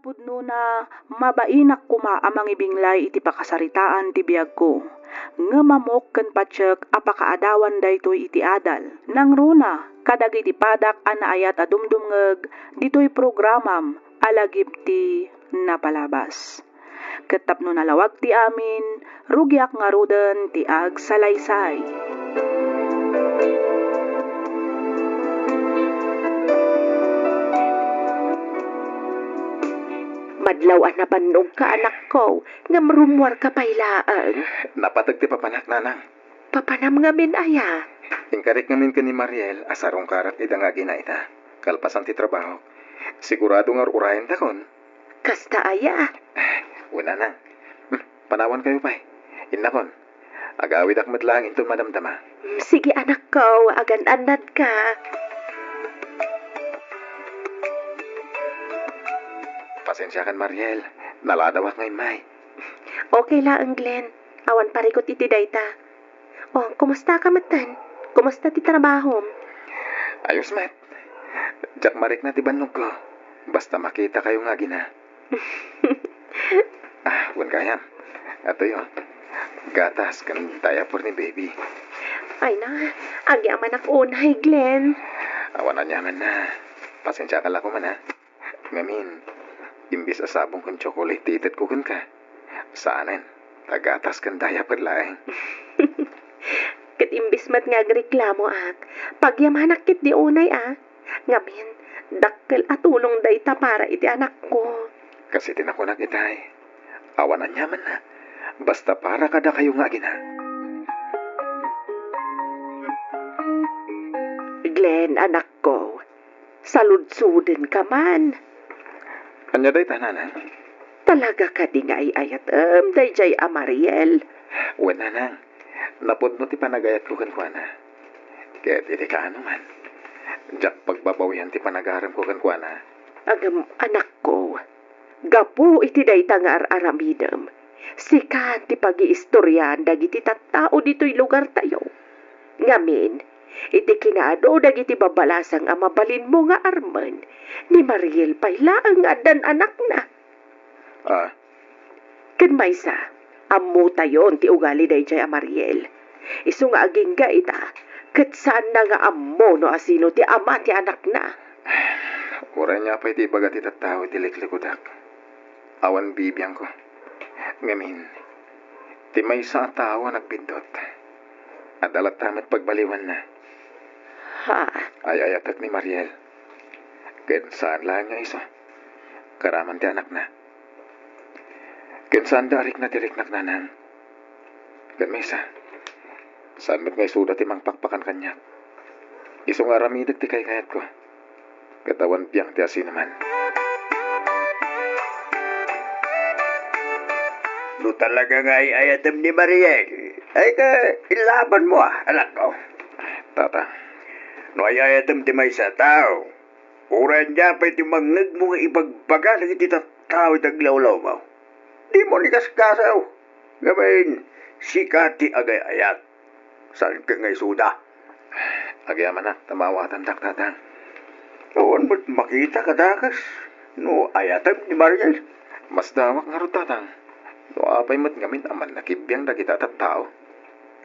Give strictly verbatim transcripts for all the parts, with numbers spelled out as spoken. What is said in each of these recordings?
Pudnona, mabainak koma a mangibinglay iti pakasaritaan ti biagko. Ngem ammok ken patiek a pakaadawan daytoy iti adal. Nangruna kadagiti padak a naayat a dumdumngeg ditoy programam a lagip ti napalabas. Ket tapno nalawag ti amin, rugiak ngaruden ti agsalaysay. Madlaw a napannogka, anakko, ngem rummuarka pay laeng. Napateg ti papanak, nanang. Papanam ngamin aya? Inkarik ngamin ken ni Mariel a sarungkarak ida nga agina ita. Kalpasan ti trabahok, sigurado nga ur-urayentakon. Kasta aya? Wen, nanang. Hmm, panawankayo pay. Innakon, agawidak met laeng inton madamdama. Mm, sige, anakko, agan-annadka. Pasensiakan, Mariel. Naladawak nga immay. Okay laeng, Glenn. Awan parikut iti dayta. Oh, kumustaka metten? Kumusta ti trabahom? Ayos met. Diak marikna ti bannogko. Basta makitakayo nga agina. Ah, wen gayam. Atoyo. Gatas ken diaper ni baby. Ay na, agyamanak unay, Glenn. Awan aniamanna. Pasensiakan la koma, ha? Ngamin, imbes a sabong ken tsokolate ti itedko kenka, saanen, ta gatas ken diaper laeng. Ket imbes met nga agreklamoak, pagyamanak ketdi unay a. Ngamin, dakkel a tulong dayta para iti anakko. Kas iti nakunak itay, awan aniamanna, basta para kadakayo nga agina. Glenn, anakko, saludsodka man. Ania dayta, nanang? Talaga kadi nga ay-ayatem daydiay a Mariel? Wen, nanang, napudno ti panagayatko kenkuana. Ket iti kaanoman, diak pagbabawian ti panagaremko kenkuana. Ngem, anakko, gapu iti dayta nga ar-aramidem, sika ti pagiistoriaan dagiti tattao ditoy lugartayo. Ngamin, iti kinaadu dagiti babalasang a mabalinmo nga armen, ni Mariel pay laeng nga addan anakna. Ah. Ken maysa, ammotayon ti ugali daydiay a Mariel. Isu nga agingga ita, ket saanna nga ammo no asino ti ama ti anakna. Uray ania pay ti ibaga ti tattao iti liklikudak. Awan bibiangko. Ngamin, ti maysa a tao a nagbiddut, adda latta met pagbaliwanna. Ha? Ay-ayatek ni Mariel. Ket saan laeng nga isu. Karaman ti anakna. Ken saanda a rikna ti riknak, nanang. Ket maysa, saan met nga isuda ti mangpakpakan kaniak. Isu nga aramidek ti kaykayatko. Ket awan biang ti asinoman. No talaga nga ay-ayatem ni Mariel, ay ka, ilabanmo, a, anakko. Tata. No ay-ayatem ti maysa a tao, uray ania pay ti mangngegmo nga ibagbaga dagiti tattao iti aglawlawmo, dimo ni kaskasaw. Ngamin, sika ti agay-ayat. Saan ket nga isuda? Agyamanak ta maawatandak, tatang. Awan met makita kadakes no ayatem ni Mariel. Masdawak ngarud, tatang, no apay met ngamin a mannakibbiang dagita a tattao.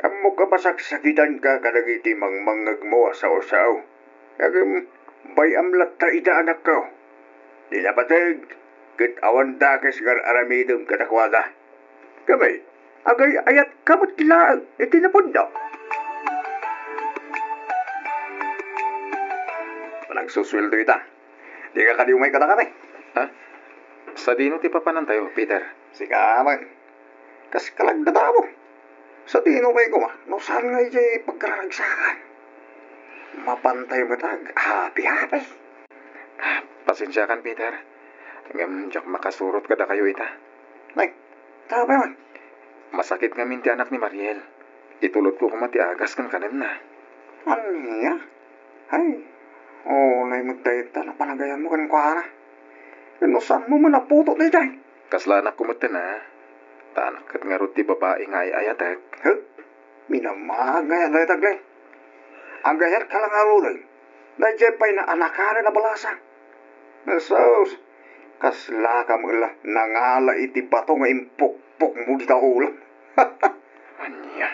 Ammok a masaksakitanka kadagiti mangmangngegmo a sao-sao. Ngem, bay-am latta ita, anakko. Ti napateg, ket awan dakes nga ar-aramidem kadakuada. Kami, agay-ayatka met laeng iti napudno. Nagsusueldo ita. Dika kadi umay kadakami. Ha? Sadino ti papanantayo, Peter? Sika man. Kas kalagdadamo. Sadino pay koma no saan nga idiay pagkararagsakan? Mapantayo met a aghapi-hapi. Pasensiakan, Peter. Ngem diak makasurot kadakayo ita. Nay, tapay man. Masakit ngamin ti anak ni Mariel. Itulodko koma ti agas ken kanenna. Ania? Ay, unay met dayta no panagayanmo kenkuana. Ken no saanmo man a puto daydiay? Kasla anakko metten a. Ta anak ket ngarud ti babai nga ay-ayatek. He? Minamag nga dayta, Glenn. Agayatka la ngaruden. Daydiay pay naanakanen a balasang. Sus, Kasla ka met la nangala iti bato nga impukpokmo dita ulam. Ania?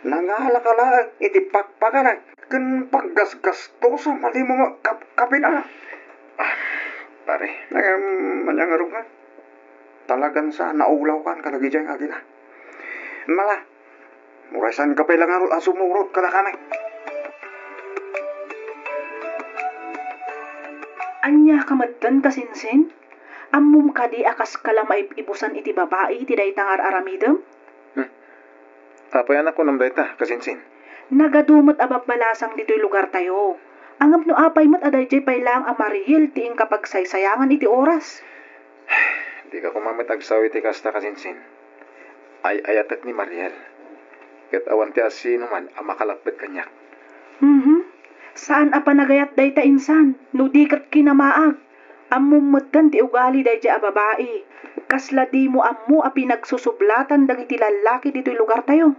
Nangalaka laeng iti pakpakanak ken paggasgastusam a dimo nga kapkapin a. Ah, pare. Ngem, ania ngarud nga? Talagan sa naulawkan kadagijay nga agina. Mala, uray saan ka pay la ngarud a sumurot kadakami. Ania ka metten, kasinsin? Ammom kadi a kaska la maib-ibusan iti babai iti dayta nga ar-aramidem? Hmm. Apay a nakunam dayta, kasinsin? Nagadu met a babbalasang ditoy lugartayo. Ngem no apay met a daydiay pay laeng a Mariel ti inka pagsaysayangan iti oras? Dika koma met agsao iti kasta, kasinsin. Ay-ayatek ni Mariel. Ket awan ti asinoman a makalapped kaniak. Mhm. Saan a panagayat dayta insan, no di ket kinamaag. Ammom metten ti ugali daydiay a babai. Kasla dimo ammo a pinagsusublatan dagiti lallaki ditoy lugartayo.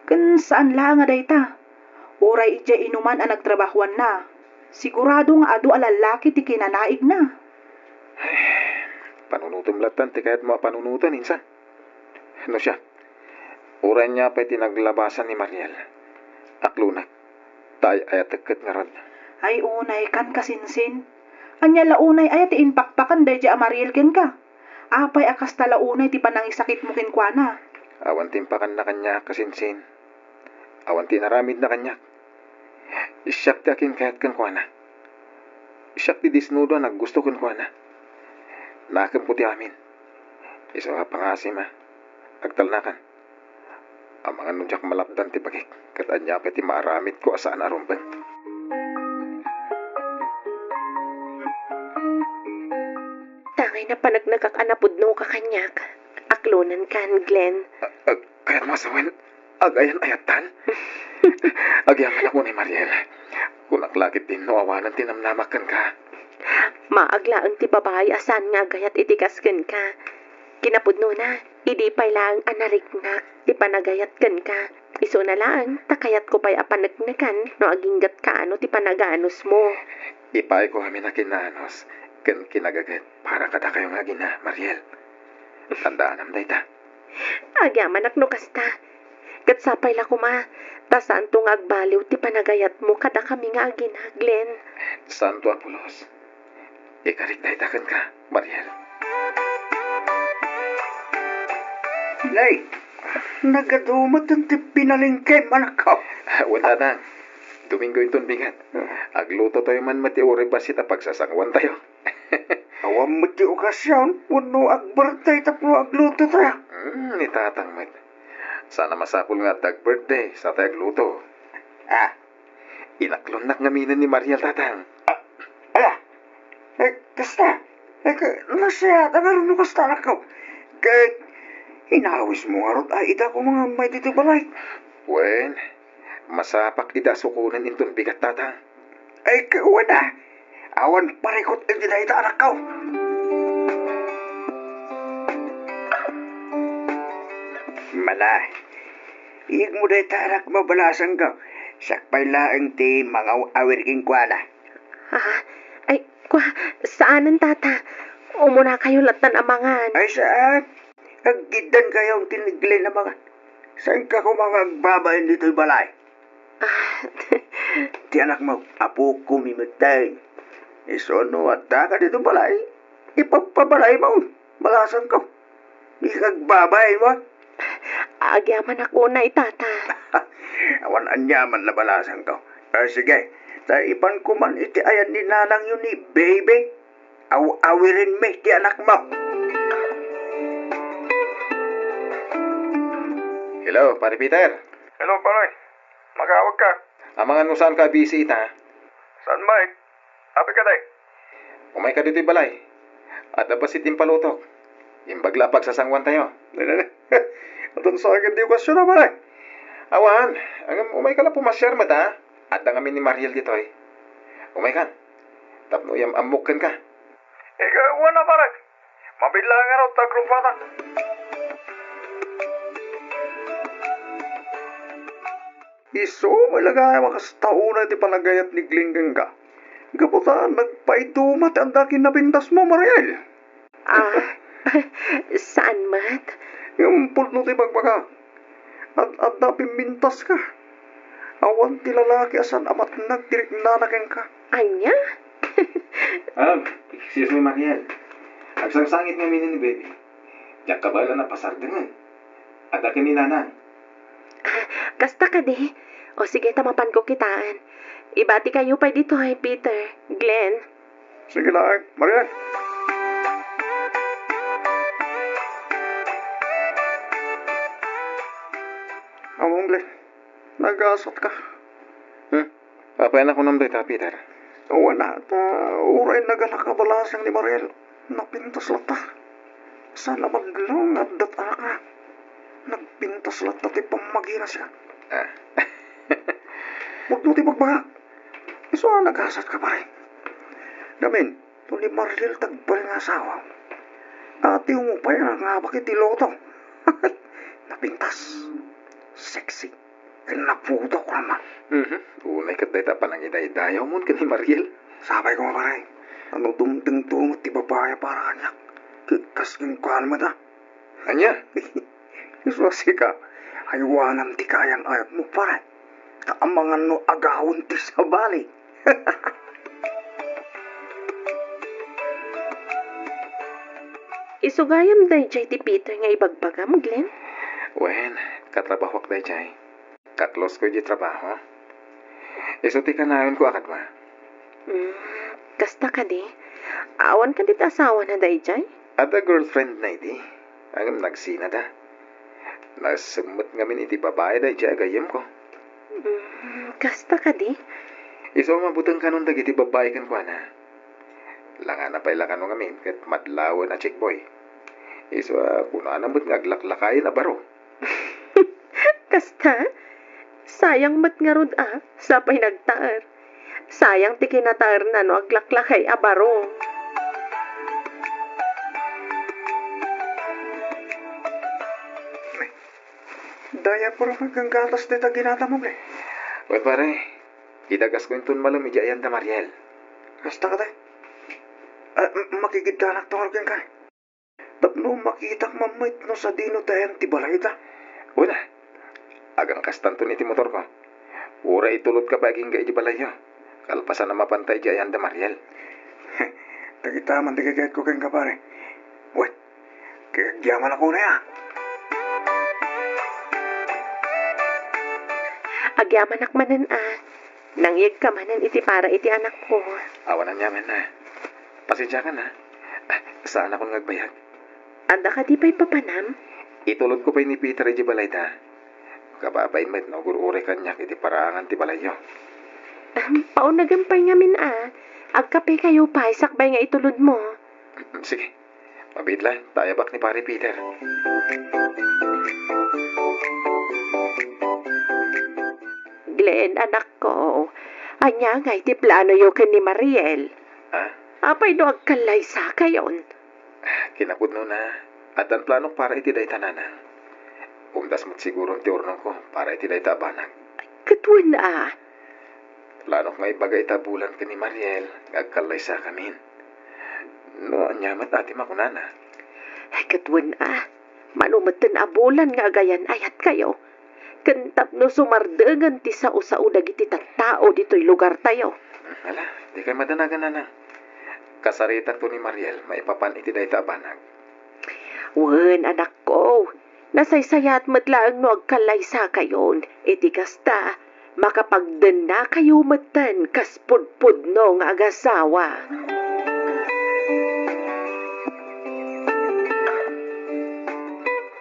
Ken saan laeng a dayta. Uray idiay inuman a nagtrabahoanna, sigurado nga adu a lallaki ti kinanaigna. Panunotem lattan ti kayatmo a panunoten, insan. No siak, uray ania pay ti naglabasan ni Mariel, aklonak, ta ay-ayatek ket ngarud. Ay, unaykan, kasinsin. Ania la unay aya ti impakpakan daydiay a Mariel kenka? Apay a kasta la unay ti panangisakitmo kenkuana? Awan ti impakanna kaniak, kasinsin. Awan ti inaramidna kaniak. Siak ti akinkayat kenkuana. Siak ti disnudo a naggusto kenkuana. Nakemko ti amin. Isu a pangasim a agtalnakan. Amangan no diak malapdan ti bagik, ket ania pay ti maaramidko a saan a rumbeng. Tangay napanagnagak a napudnoka kaniak. Aklonenkan, Glenn. A-, a-, kayatmo a sawen, agayan-ayattan? Agyamanak unay, Mariel. Kunak la ketdin no awanen ti namnamak kenka. Maag laeng ti babai a saan nga agayat iti kas kenka. Kinapudnona, idi pay laeng a nariknak ti panagayat kenka, isuna laeng ta kayatko pay a paneknekan no aginggatka no ti panagaanusmo. Ipaayko amin a kinaanus ken kinagaget para kadakayo nga agina, Mariel. Tandaanam dayta. Agyamanak no kasta. Ket sapay la koma, ta saanto nga agbaliw ti panagayatmo kadakami nga agina, Glenn. Saanto a pulos. Ikarik dayta kenka, Mariel. Nay, nagadu met ti pinalengkem, anakko. Wen, Tatang. Domingo inton bigat. Aglutotayo man met ti uray bassit a pagsasanguantayo. Awan met ti okasion wenno ag-birthday tapno aglutotayo. Hmm, ni Tatang met. Saan a masapul nga adda ag-birthday, satay agluto. Ah, Inaklonnak ngaminen ni Mariel, Tatang. Ala, eh, kasta. Eh, ka-, nasayaat ngarud no kasta, anakko. Ket inawismo ngarud a ita koma nga immay ditoy balay. Wen, masapak ida a sukonen inton bigat, Tatang. Ay, ka-, wen a. Awan parikut iti dayta, anakko. Mala, iyegmo dayta, anak, mabalasangko. Siak pay laeng ti mangaw-awir kenkuana. Ah, ay, kua, saanen, Tata. Umunakayo lattan a mangan. Ay, saan. Aggiddankayo ken ni Glenn a mangan. Saanka koma nga agbabain ditoy balay? Ah. Ti anakmo, apokomi metten. Isu no addaka ditoy balay, ipagpabalaymo. Balasangko. Dika agbabain, wa? Agyamanak unay, Tata. Awan aniaman la balasangko. Ah, sige. Ta ipanko man iti ayan ni nanangyo ni Baby. Aw-awirenmi ti anakmo. Hello, Pare Peter. Hello, pare. Makawag ka? Amangan no saan ka busy ita. Saan, Mike? Apay ka, day? Umay ka ditoy balay. Adda bassit ti impalutok. Imbag la a pagsasanguantayo. Adun sa akin ti okasyon, pare. Awan, ngem umay ka la pumasiar met, ha? Adda ngamin ni Mariel ditoy. Umay kan. Tapno iyam-ammok kenka. Ikaw, wana, pare. Mabilang ngarud ta grupatak. Isu met la gayam a kasta unay ti panagayat ni Glenn kenka. Gapu ta nagpaiduma ti adda ken napintasmo, Mariel. Ah, saan met? Ngem pudno ti bagbaga. Ad-adda pimmintaska. Awan ti lalaki a saan a matnag ti riknana kenka. Ania? Ah, excuse me, Mariel. Agsangsangit ngamin ni baby. Diak kabaelan a pasardengen. Adda ken ni Nanang. Ah, kasta kadi? O sige, ta mapanko kitaen. Ibati kayo pay ditoy, Peter, Glenn. Sige laeng, Mariel. Ammom, Glenn, nagasatka. Hmm? Apay a nakunam dayta, Peter? Wen a, ta uray nagalak a balasang ni Mariel, napintas latta. Saan a madlaw nga adda ti araka. Nagpintas latta ti pammagina siya. Ah. Pudno ti bagbagak. Isu a nagasatka, pare. Ngamin, no ni Mariel ti agbalin nga asawa, atiwmo pay a nangabak iti loto. Napintas. Sexy. Ken napudok, Rama. Mhm. Unay ket dayta panangidaydayawmon ken ni Mariel. Sapay koma, pare. No dumtengto met ti babai a para kaniak, ket kas kenkuana met, a. Ania? Isu a sika, aywanam ti kayan-ayatmo, pare. Ta amangan no agawon ti sabali. Isu gayam daydiay ti Peter nga ibagbagam, Glenn? Wen, katrabahoak daydiay. Ka-close ko iti trabaho. Isu ti kanayon ko a kadua. Mm, kasta kadi? Awan kadi ti asawana daydiay? Adda girlfriend na idi. Ngem nagsinada. Nasemmet ngamin iti babai daydiay a gayyemko. Mm, kasta kadi? Isu a mabuteng kanon dagiti babai kenkuana. Langana pay la kano ngamin ket madlawen a chickboy. Isu a kunana met nga aglaklakayen a baro. Kasta? Sayang met ngarud a, sapay nagtaer. Sayang ti kinataerna no aglaklakay a baro. Diapor ken gatas dayta ginatamo, Glenn. Wen, pare, idagasko inton malem idiay ayan da Mariel. Kasta kadi? Ah, m-, makigiddanak to ngarud kenka. Tapno makitak man met no sadino ti ayan ti balayda. Wen a, agangkastanton iti motorko. Uray itulodka pay agingga iti balayyo. Kalpasan a mapanta idiay ayan da Mariel. Dagita man ti gagayatko kenka, pare. Wen, agyamanak unay a. Agyamanak manen a. Nangyegka manen iti para iti anakko. Awan aniaman a. Pasensiakan a. Ah, saanakon nga agbayag. Adda kadi pay papanam? Itulodko pay ni Peter idiay balayda. Kababain met no agur-uray kaniak iti paraangan ti balayyo. Ahem, paunegem pay ngamin a. Agkapekayo pay sakbay nga itulodmo. Sige. Mabiit la, ta ayabak ni Pare Peter. Glenn, anakko, ania ngay ti planoyo ken ni Mariel? Ah? Apay no agkallaysakayon? Kinapudnona, addan planok para iti dayta, Nanang. Umdas met siguron ti urnongko para iti dayta a banag. Ket wen a. Planok nga ibaga ita a bulan ken ni Mariel nga agkallaysakamin. No ania met a ti makunana? Ket wen a, mano metten a bulan nga agayan-ayatkayo, ken tapno sumardengen ti sao-sao dagiti tattao ditoy lugartayo. Ala, dikay madanagan, Nanang. Kasaritakto ni Mariel maipapan iti dayta a banag. Wen, anakko, nasaysayaat met laeng no agkallaysakayon. Iti kasta, makapagdennakayo metten kas pudpudno nga agasawa.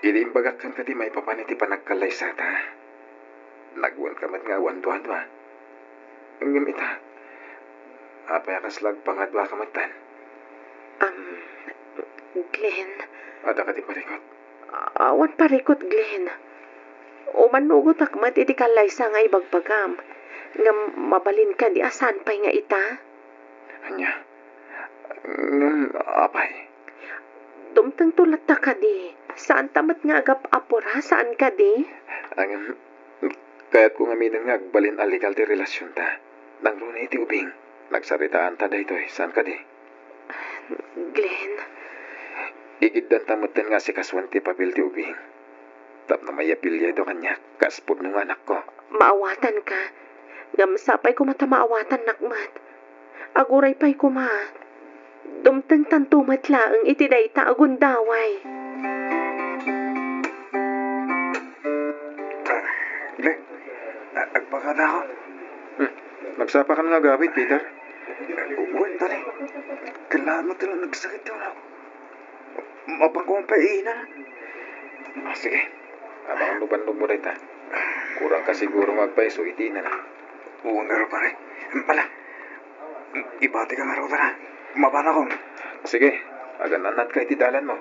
Idi imbagak kenka ti maipapan iti panagkallaysata, nagwenka met nga awan duadua. Ngem ita, apay a kasla agpangaduaka metten? Am, Glenn. Adda kadi parikut? Awan parikut, Glenn. Umanugotak met iti kallaysa nga ibagbagam. Ngem mabalin kadi a saan pay nga ita? Ania? Ngem apay? Dumtengto latta kadi. Saanta met nga agap-apura, saan kadi? Ngem, kayatko ngaminen nga agbalin a legal ti relasionta. Nangruna iti ubing. Nagsaritaanta daytoy, saan kadi? Glenn. Igiddanta metten nga asikasuen ti papel ti ubing. Tapno maiapiliado kaniak, kas pudno nga anakko. Maawatanka. Ngem sapay koma ta maawatannak met. Aguray pay koma. Dumtengtanto met laeng iti dayta a gundaway. Glenn, a-, agpakadakon. Hmm. Nagsapa ka nga agawid, Peter? Wen, Tony. Kailangan mo talaga nagsakit yung ako. Mapagkumpay ina. Ah, sige. Abangan mo bandog mo dayta. Kurang ka siguro nga agpaiso iti ina na. Oo nga, pare. Pala, ibati ka nga raw, tara. Mabana ko. Sige, agananat ka iti dalan mo.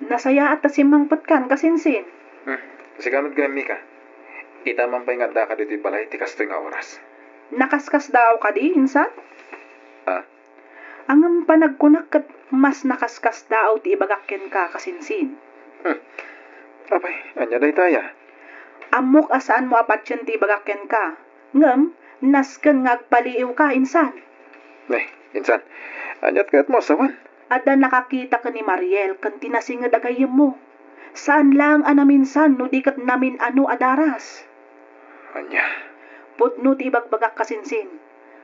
Nasayaat ta simmangpetkan, kasinsin. Hmm. Sika met gayam, Mika. Ita man pay nga addaka ditoy balay ti kastoy nga oras. Nakaskasdaaw kadi, insan? Ah? Ngem panagkunak ket mas nakaskasdaaw ti ibagak kenka, kasinsin. Hmm. Apay, ania daytaya? Ammok a saanmo a patien ti ibagak kenka. Ngem, nasken nga agpaliiwka, insan. Eh, insan, aniat kayatmo a sawen? Adda nakakita ken ni Mariel ken ti nasinged a gayyemmo. Saan laeng a naminsan no di ket namin-ano a daras. Ania? Pudno ti ibagbagak, kasinsin.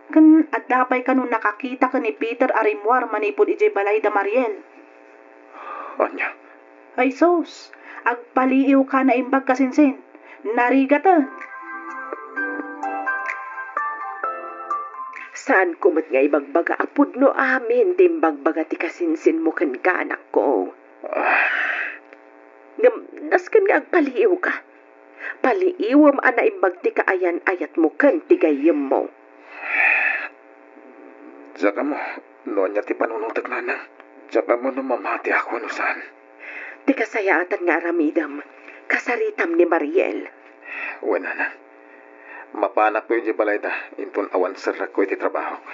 Ken adda pay kano nakakita ken ni Peter a rimmuar manipud idiay balay da Mariel. Ania? Ay sus, agpaliiwka naimbag, kasinsin. Narigaten. Saanko met nga ibagbaga a pudno amin ti imbagbaga ti kasinsinmo kenka, anakko. Ah. Ngem, nasken nga agpaliiwka. Paliiwem a naimbag ti kaayan-ayatmo ken ti gayyemmo. Diak ammo no ania ti panunotek, nanang. Diak ammo no mamatiak wenno saan. Ti kasayaatan nga aramidem, kasaritam ni Mariel. Wen, nanang. Mapanakto idiay balayda, inton awan serrekko iti trabahok.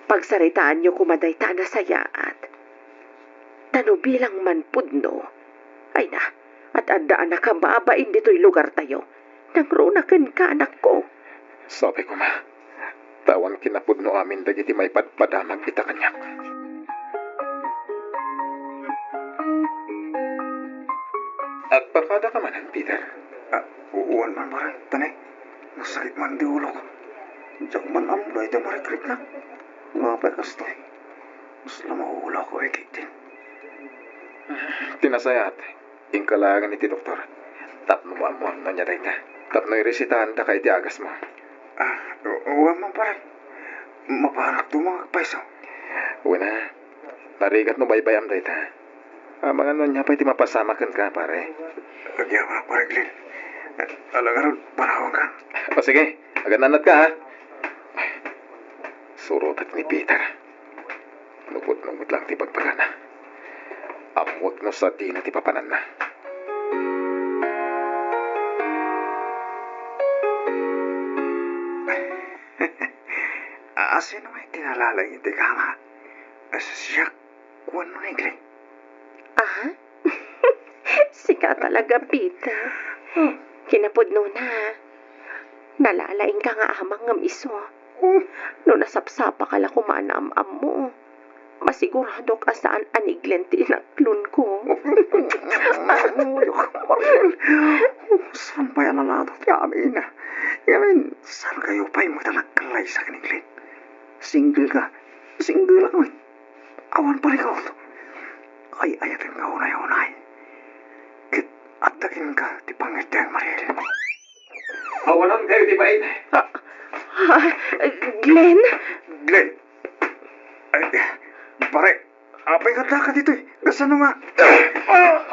Pagsaritaanyo koma dayta a nasayaat. Ta no bilang man pudno, ay na, at adda a nakababain ditoy lugartayo. Nangruna kenka, anakko. Sapay koma, ta awan kinapudno amin dagiti maipadpadamag ita kaniak. Agpakada ka manen, Peter? Ah, u-, uwan man, pare. Tani, nasakit man di ulok. Diak man ammo dayta marikriknak. Nga pay kastoy. Mas la maulak ko, eh, Kitin. Ti nasayaat, inka laengen iti doktor. Tapno maammoan no ania dayta. Tapno iresitaandaka iti agasmo. Ah, u-, uwan man, pare. Mapanakto nga agpayso. Wen a, narigat no baybay-am dayta. Amangan no ania pay ti mapasamak kenka, pare. Agyamanak, pare Glenn. Ala ngarud, panawankan. O sige, agananat ka, ha? Surotek ni Peter. Nupudno met laeng ti bagbagana. Ammoek no sadina ti papananna. A-, asino ngay ti nalaing iti kama? As-, siak wenno ni Glenn? Aha? Sika talaga, Peter. Hmm. Kinapudnona, nalalaingka nga amang ngem isu. Hmm. No nasapsapaka la koma a naam-ammo, masiguradok a saan a ni Glenn ti inaklonko. Mariel, saan pay a nalatak ti amin? Ngamin, saan kayo pay met a nagkallaysa ken ni Glenn? Single ka, single ak met. Awan parikut. Ay-ayatenka unay-unay. Ket adda kenka ti pangngeddeng, Mariel. Awanan kayo ti bain. Ah, ah, Glenn? Glenn. Ay, pare, apay nga daka ditoy? Kasano nga?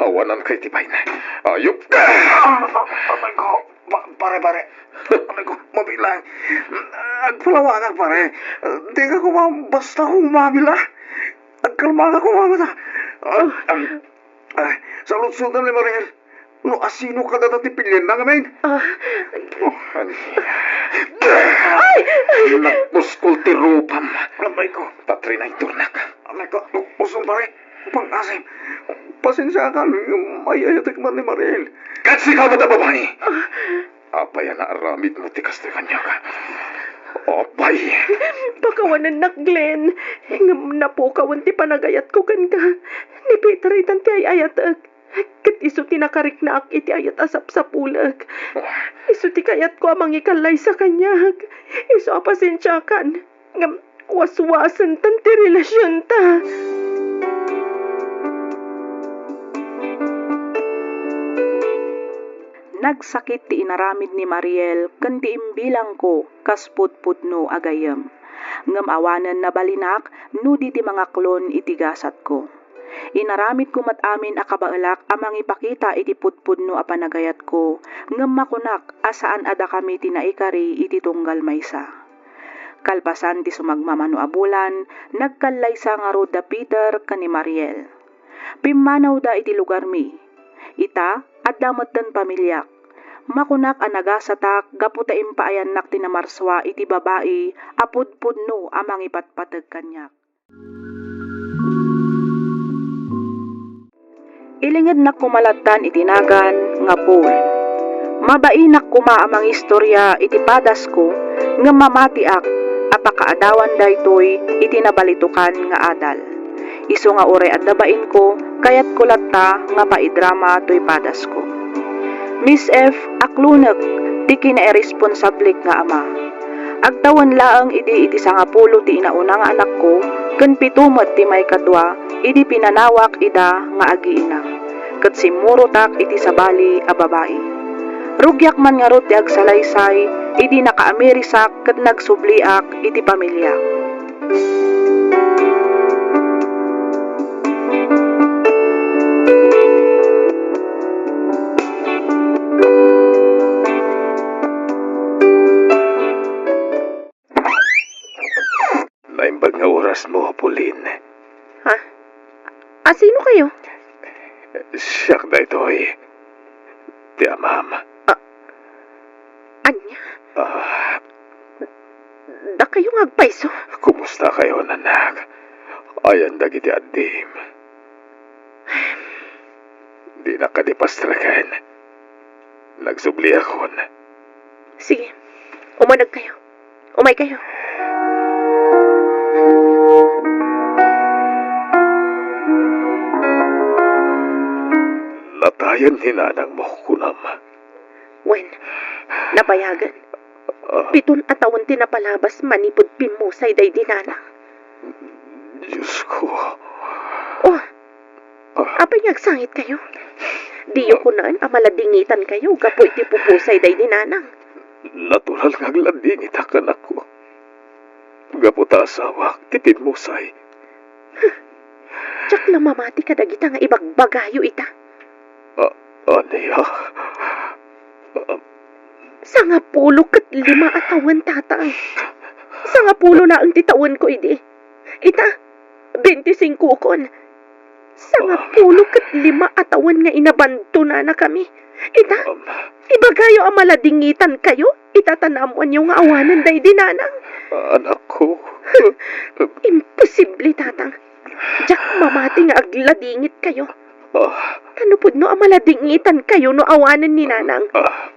Awanan kayo ti bain. Ayop ka! Ah, ah, aray ko. Pa-, pare, pare. Aray ko, mabilang. Agpalawagak, pare. Di ka kuma basta humamila. Agkalma ka kuma mata. Ah, ah, ah, saludsodem ni Mariel. No asino kadata ti pilienna ngamin? Ah. Oh, ani? Ay! Nagpuskol ti rupam. Aray ko. Patri na iturnak. Aray ko. Usom, pare. Pang-asim. Pasensiakan. Ay-ayatek man ni Mariel. Ket sika met a babai. Ah. Apay a naaramidmo ti kastoy kaniak? Apay! Pakawanennak, Glenn. Ngem napukawen ti panagayatko kenka. Ni Peter itan ti ay-ayatek. Ket isu ti nakariknaak iti ayat a sapsapulek. Isu ti kayatko a mangikallaysa kaniak. Isu a pasensiakan. Ngem waswasen tan ti relasionta. Nagsakit ti inaramid ni Mariel ken ti imbilangko kas pudpudno a gayyem. Ngem awanen nabalinak no di ti mangaklon iti gasatko. Inaramidko met amin a kabaelak a mangipakita iti pudpudno a panagayatko, ngem makunak a saan a dakami ti naikari iti tunggal maysa. Kalpasan ti sumagmamano a bulan, nagkallaysa ngarud da Peter ken ni Mariel. Pimmanawda iti lugarmi. Ita, adda metten pamiliak. Makunak a nagasatak gapu ta impaayannak ti namarsua iti babai a pudpudno a mangipatpateg kaniak. Ilingednak koma lattan iti nagan nga Paul. Mabainak koma a mangistoria iti padasko ngem mamatiak a pakaadawan daytoy iti nabalitokan nga adal. Isu nga uray adda bainko, kayatko latta nga paidrama toy padasko. Miss F, aklonek ti kinairresponsablek nga ama. Agtawen laeng idi iti sangapulo ti inauna nga anakko ken pito met ti maikadua idi pinanawak ida nga agiina, ket simmurotak iti sabali a babai. Rugiak man ngarud ti agsalaysay idi nakaamirisak ket nagsubliak iti pamiliak. Naimbag nga orasmo, Pauline. Ha? A, sino kayo? Siak daytoy. Ti amam. A, ania? Ah. Dakayo nga agpayso? Kumusta kayo, anak? Ayan dagiti addim. Dinak kadi pastreken. Nagsubliakon. Sige, umaneg kayo. Umay kayo. Natayen ni nanangmo, kunam. Wen, nabayagen. Ah. Piton a tawen ti napalabas manipud pimmusay daydi nanang. Diosko. Oh, ah. Apay nga agsangit kayo? Diyo kunaen a maladingitan kayo gapu iti pupusay daydi nanang. Natural nga agladingit a kanakko. Gapu ta asawak ti pimmusay. Huh. Diak la mamati kadagita nga ibagbagayo ita. A-, ania? A- Sangapulo ket lima a tawen, Tatang. Sangapulo laeng ti tawenko idi. Ita, bente-singkokon. Sangapulo ket lima a tawen nga inabandonanakami. Ita, ibagayo a maladingitan kayo, ita ta naammoanyo nga awanen daydi nanang. Anakko. Imposible, Tatang. Diak mamati nga agladingit kayo. Ah. Ta no pudno a maladingitan kayo no awanen ni nanang. Ah.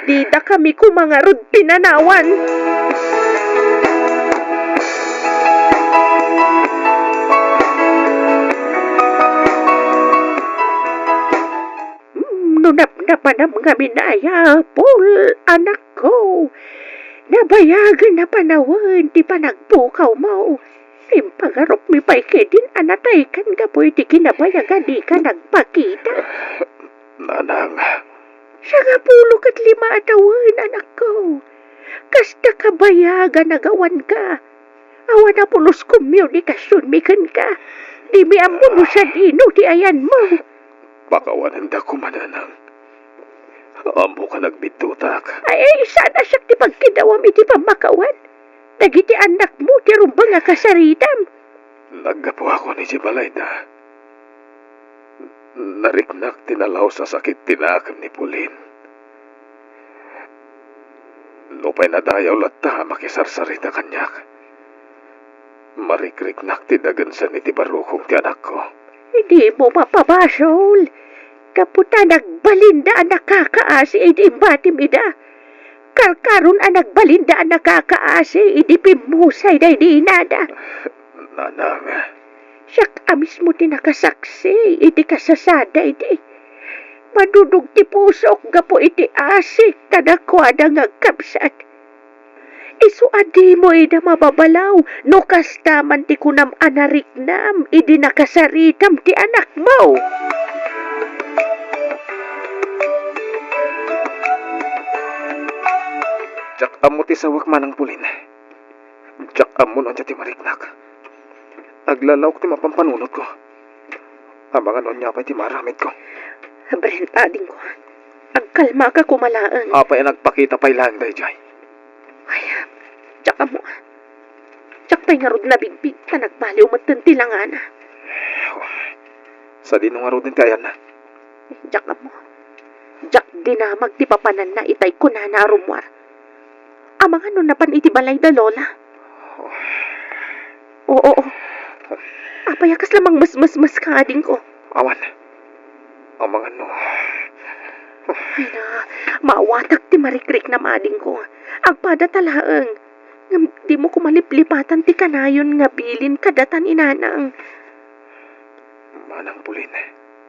Dida kami koma ngarud pinanawan. Mm, no napnapanam ngamin aya, Paul, anakko, nabayagen a panawen ti panagpukawmo. Impagarupmi pay ketdin a nataykan gapu iti kinabayag a dika nagpakita. Nanang. Sangapulo ket lima a tawen, anakko. Kasta kabayag a nagawanka. Awan a pulos komunikasionmi kenka. Dimi ammo no sadino ti ayanmo. Pakawanenda koma, nanang. Ammok a nagbiddutak. Ay, saan a siak ti pagkidawam iti pammakawan? Dagiti annakmo ti rumbeng a kasaritam. Naggapuakon iti balayda. Nariknak ti nalaus a sakit ti naakem ni Pauline. Nupay nadayaw latta a makisarsarita kaniak, marikriknak ti dagensen iti barukong ti anakko. Dimo mapabasol, gapu ta nagbalinda a nakakaasi idi imbatim ida. Kalkaron a nagbalinda a nakakaasi idi pimmusay daydi inada. Nanang. Siak a mismo ti nakasaksi iti kasasada idi. Madudog ti pusok gapu iti asi kadakuada nga agkabsat. Isu a dimo ida mababalaw no kasta man ti kunam a nariknam idi nakasaritam ti anakmo. Diak ammo ti sawek, Manang Pulin. Diak ammo no ania ti mariknak. Aglalawak ti mapampanunotko. Amangan no ania pay ti maaramidko. Brent, adingko. Agkalmaka koma laeng. Apay a nagpakita pay laeng daydiay? Ay, diak ammo. Diak pay ngarud nabigbigen ta nagbaliw metten ti langana. Sadino ngaruden ti ayanna? Diak ammo. Diak dinamag ti papananna itay kunana a rummuar. Amangan no napan iti balay da Lola. Oo, oo. Apay a kasla mangmesmesmeska, adingko? Awan. Amangan no. Ay na, maawatak ti marikriknam, adingko. Agpadata laeng. Ngem dimo koma liplipatan ti kanayon nga bilin kadatan ni Nanang. Manang Pulin.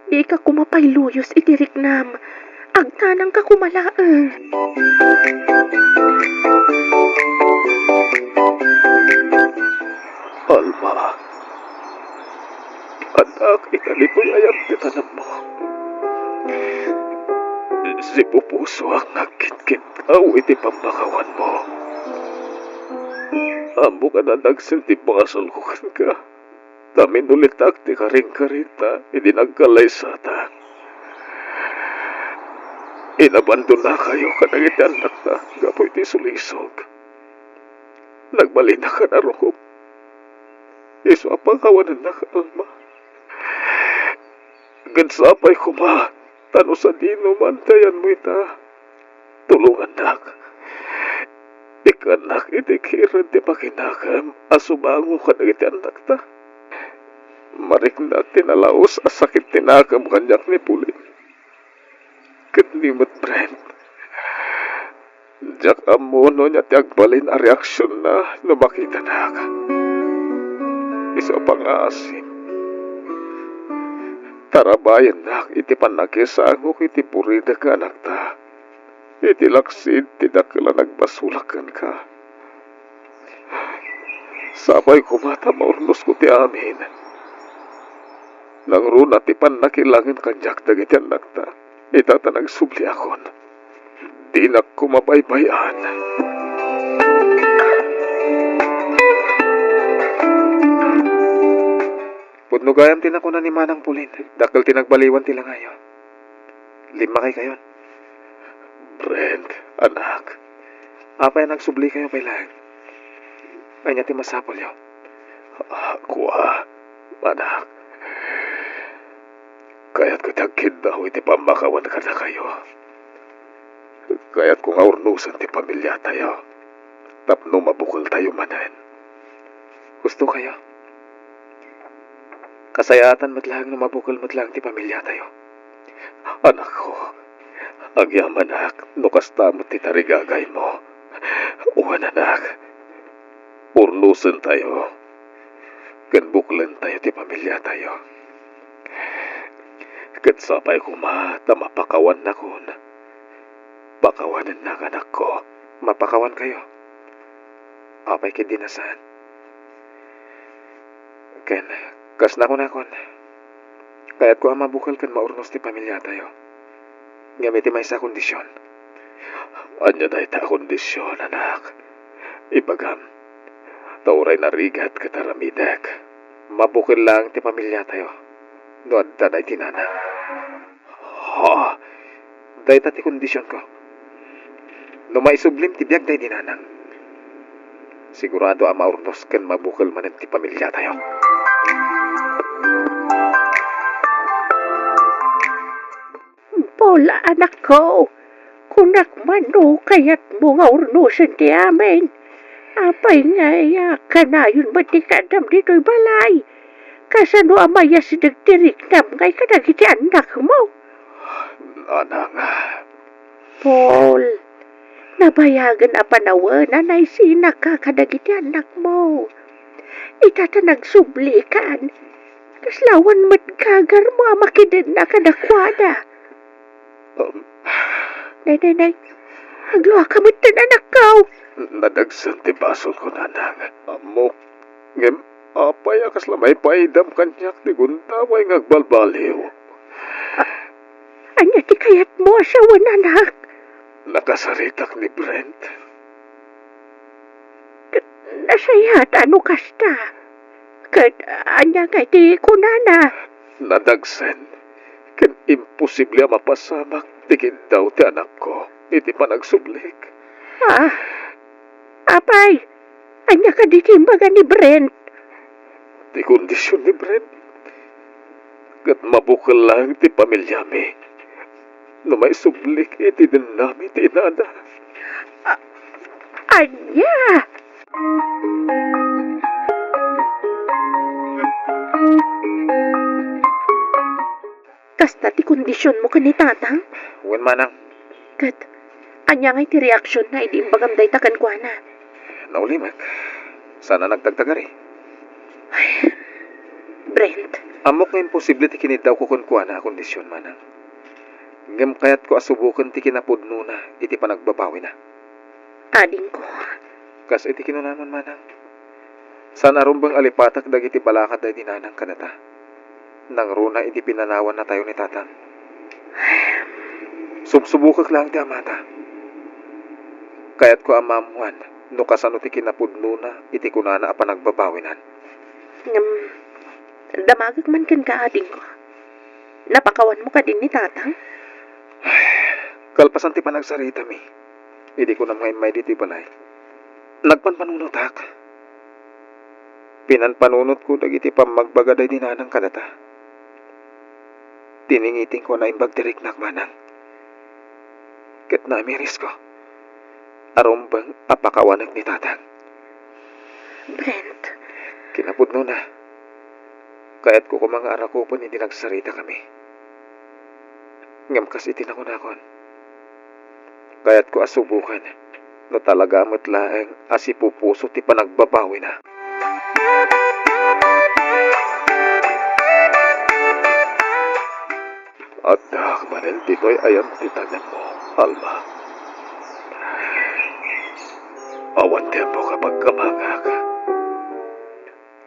Dika koma pay luyos iti riknam. Agtanangka koma laeng. Alma, anak, italipuyayam ti tanammo. Sipupusoak nga agkitkitaw iti pammakawanmo. Ammok a nadagsen ti basolko kenka. Ta minulitak ti karingkarita idi nagkallaysatak. Inabandonakayo kadagiti annakta gapu iti sulisog. Nagbalinak a narukop. Isu a pakawanennak, Alma. Ket sapay koma, ta no sadino man ti ayanmo ita, tulongannak. Ikkannak iti kired ti pakinakem a subango kadagiti annakta. Mariknak ti nalaus a sakit ti nakem kaniak ni Pulin. Ket ni met, Brent. Diak ammo no ania ti agbalin a reaksionna no makitanak. Isu a pangngaasim, tarabayennak iti pannakisangok iti puridek nga anakta, iti laksid ti dakkel a nagbasolak kenka. Sapay koma ta maurnosko ti amin. Nangruna ti pannakilangen kaniak dagiti annakta, ita ta nagsubliakon. Dinak koma baybay-an. Pudno gayam ti nakuna ni Manang Pulin, dakkel ti nagbaliwan ti langayo. Limmakaykayon. Brent, anak. Apay a nagsublikayo pay laeng? Ania ti masapulyo? Ah, kua, anak. Kayatko ti agkiddaw iti pammakawan kadakayo. Kayatko nga urnosen ti pamiliatayo tapno mabukeltayo manen. Husto kayo. Kasayaatan met laeng no mabukel met laeng ti pamiliatayo. Anakko, agyamanak no kasta met ti tarigagaymo. Wen, anak, urnosentayo ken buklentayo ti pamiliatayo. Ket sapay koma ta mapakawannakon, pakawanennak, anakko. Mapakawankayo? Apay ketdi a saan? Ken, kas nakunakon, kayatko a mabukel ken maurnos ti pamiliatayo. Ngem iti maysa a kondision. Ania dayta a kondision, anak? Ibagam, ta uray narigat ket aramidek, mabukel laeng ti pamiliatayo no adda daydi nanang. Ha? Dayta ti kondisionko. No maisublim ti biag daydi nanang, sigurado a maurnos ken mabukel manen ti pamiliatayo. Paul, anakko, kunak man no kayatmo nga urnosen ti amin. Apay ngay a kanayon met ti kaaddam ditoy balay? Kasano a mayasideg ti riknam ngay kadagiti annakmo? Nanang. Paul, Nabayagen a panawen a naisinaka kadagiti annakmo. Ita ta nagsublikan, kasla awan met gagarmo a makidenna kadakuada. Um, Nay, nay, nay, agluaka met ti annakko. Nadagsen ti basolko, nanang. Ammok, ngem apay a kasla maipaidam kaniak ti gundaway nga agbalbaliw? A-, ania ti kayatmo a sawen, anak? Nakasaritak ni Brent. Ket nasayaat no kasta. Ket ania ngay ti kunana? Nadagsen, ken imposible a mapasamak ti kiddaw ti anakko iti panagsublik. Ah, apay, ania kadi ti imbaga ni Brent? Ti kondision ni Brent, ket mabukel laeng ti pamiliami no maisublik iti dennami ti inada. A-, ania? Kasta ti kondisionmo ken ni Tatang? Wen, manang. Ket, ania ngay ti reaksionna idi imbagam dayta kenkuana? Naulimek. Saan a nagtagtagari. Ay, Brent. Ammok nga imposible ti kiniddawko kenkuana a kondision, manang. Ngem kayatko a suboken ti kinapudnona iti panagbabawina. Adingko. Kas iti kinunamon, manang, saan a rumbeng a lipatek dagiti balakad daydi nanang kadata. Nangruna iti pinanawannatayo ni Tatang. Subsubokek laeng ti amata. Kayatko a maammoan no kasano ti kinapudnona iti kunana a panagbabawinan. Ngem, damagek man kenka, adingko. Napakawanmo kadi ni Tatang? Kalpasan ti panagsaritami, idi kunam nga immay ditoy balay, nagpanpanunotak. Pinanpanunotko dagiti pammagbaga daydi nanang kadata. Tiningitingko a naimbag ti riknak, manang. Ket namirisko a rumbeng a pakawanek ni Tatang. Brent. Kinapudnona, kayatko koma nga arakupen idi nagsaritakami. Ngem kas iti nakunakon, kayatko a suboken no talaga met laeng a sipupuso ti panagbabawina. Addaak manen ditoy ayan ti tanemmo, Alma. Awan ti ammok a pagkamangak.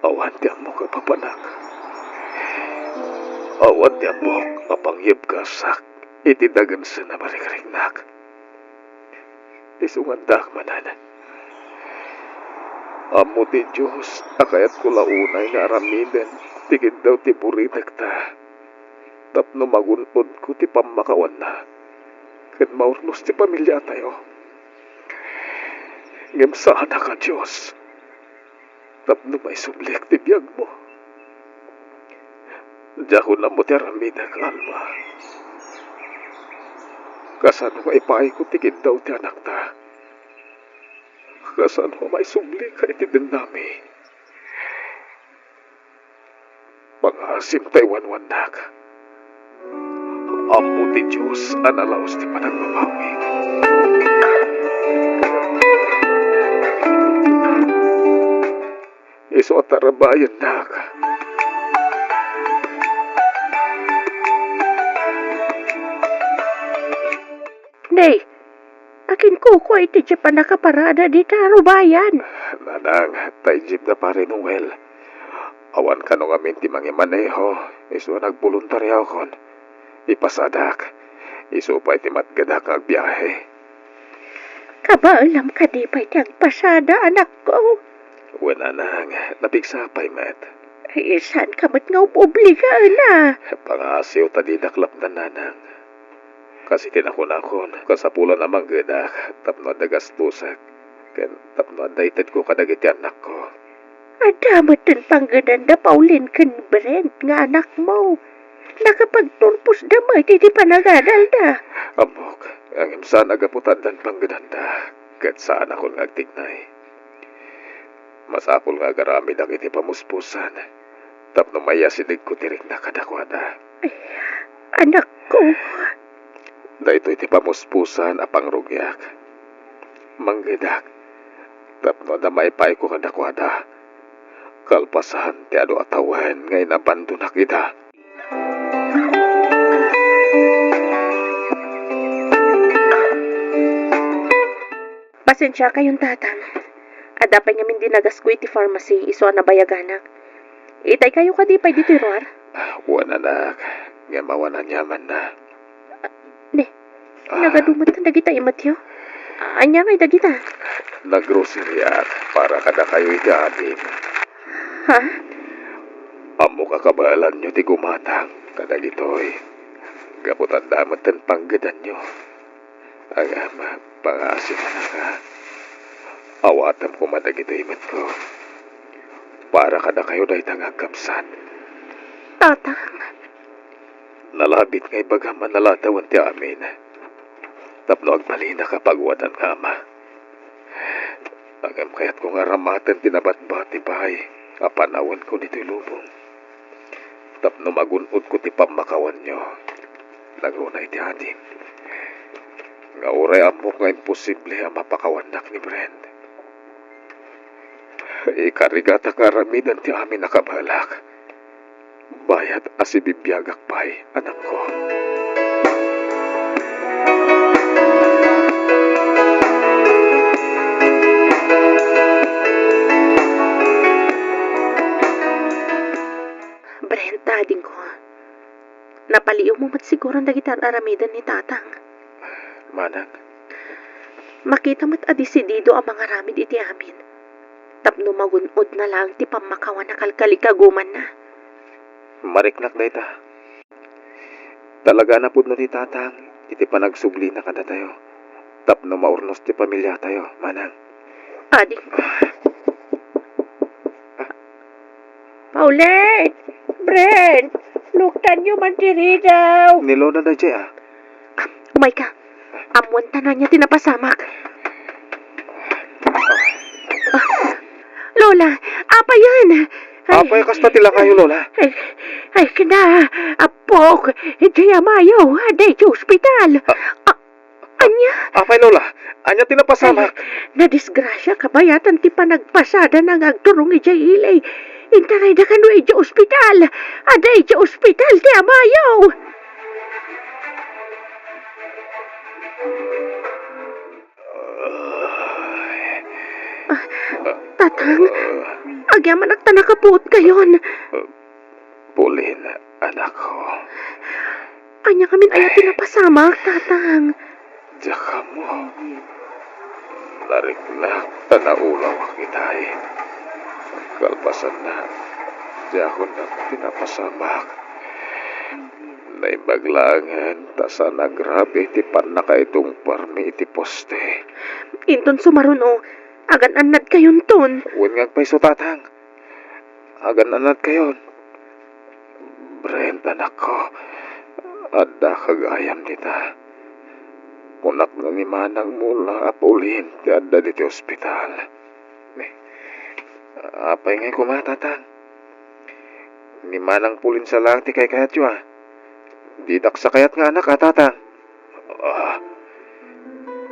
Awan ti ammok a papanak. Awan ti ammok a pangyebkasak iti dagensen a marikriknak. Isu nga addaak manen. Ammo ti Dios a kayatko la unay nga aramiden ti kiddaw ti buritekta tapno magun-odko ti pammakawanna ken maurnos ti pamiliatayo. Ngem saanak a Dios tapno maisublik ti biagmo. Diakon ammo ti aramidek, Alma. Kasano nga ipaayko ti kiddaw ti anakta? Kasano nga maisublika iti dennami? Pangaasim ta iwanwannak. Ammo ti Dios a nalaus ti panagbabawik. Isu a tarabayennak. Nay, akinkuko iti jeep a nakaparada dita rubayan. Nanang, tay jeep da Pare Noel. Awan kano ngamin ti mangimaneho, isu a nagboluntaryakon. Ipasadak. Isu pay ti matgedak nga agbiahe. Kabaelam kadi pay ti agpasada, anakko? Wen, nanang, napigsa pay met. Ay, saanka met nga ubobligaen a? Pangasiw ta dinak lapdan, nanang. Kas iti nakunakon, kasapulan a manggedak tapno adda gastosek ken tapno adda itedko kadagiti annakko. Adda metten panggedanda Pauline ken Brent nga anakmo. Nakapagturposda met iti panagadalda. Ammok, ngem saan a gapu ta addan panggedanda, ket saanakon nga agtignay. Masapul nga agaramidak iti pamuspusan tapno maiyasidegko ti riknak kadakuada. Ay, anakko. Daytoy ti pamuspusan a pangrugiak. Manggedak, tapno adda maipayko kadakuada, kalpasan ti adu a tawen nga inabandonak ida. Pasensiakayon, Tatang. Adda pay ngamin dinagasko iti pharmacy isu a nabayaganak. Itaykayo kadi pay ditoy ruar? Wen, anak, ngem awan aniamanna. Ne, Ah. Nagadu met dagita imatyo? Ania ngay dagita? Nagrosariak para kadakayo iti adim. Ha? Ammok a kabaelanyo ti gumatang kadagitoy. Gapu ta adda metten panggedanyo. Ngem, pangaasimanaka. Awatem koma dagitoy imatko. Para kadakayo dayta nga agkabsat. Tatang. Nalabit nga ibagam a nalatawen ti amin tapno agbalinaka paguadan nga ama. Ngem kayatko nga aramaten ti nabatbati pay a panawenko ditoy lubong tapno magun-odko ti pammakawanyo. Nagruna iti adim nga uray ammok nga imposible a mapakawannak ni Brent, ikarigatak nga aramiden ti amin a kabaelak. Bayat a sibibiagak pay, anakko. Brent, adingko, napaliiwmo met siguron dagiti ar-aramiden ni Tatang. Manang? Makita met a desidido a mangaramid iti amin tapno magun-odna laeng ti pammakawan a kalkalikagumanna. Mariknak dayta. Talaga a napudno ti Tatang iti panagsublina kadatayo tapno maurnos ti pamiliatayo, Manang. Adingko. Paulette! Brent! Luktanyo man ti ridaw! Ni Lola daydiay, a. Umayka. Ammoanta ania ti napasamak. Ah, Lola, apay yan? Ay, apay kasta ti langayyo, Lola? Ay, ay, kina, apok, idiay amayo, adda iti ospital. Ah. Ah, ania? Apay, Lola, ania ti napasamak? Ay, nadisgrasia kabayatan ti panagpasadana nga agturong idiay ili. Intarayda kano idiay ospital. Adda idiay ospital ti amayo. Ah, Tatang, agyamanak ta nakapuotkayon. Pauline, anakko. Ania ngamin aya ti napasamak, Tatang? Diak ammo. Nariknak ta naulawak itay. Kalpasanna, diakon met ti napasamak. Naimbag laengen ta saan a grabe ti pannakaitungparmi iti poste. Inton sumaruno, agan-annadkayonton. Wen nga agpayso, Tatang. Agan-annadkayon. Brent, anakko, addaka gayam dita. Kunak nga ni manangmo la a Pauline ti adda ditoy ospital. Ni, apay ngay koma, Tatang? Ni manang Pauline sa laeng ti kaykayatyo, a. Didak sa kayat nga anak, a, Tatang. Ah,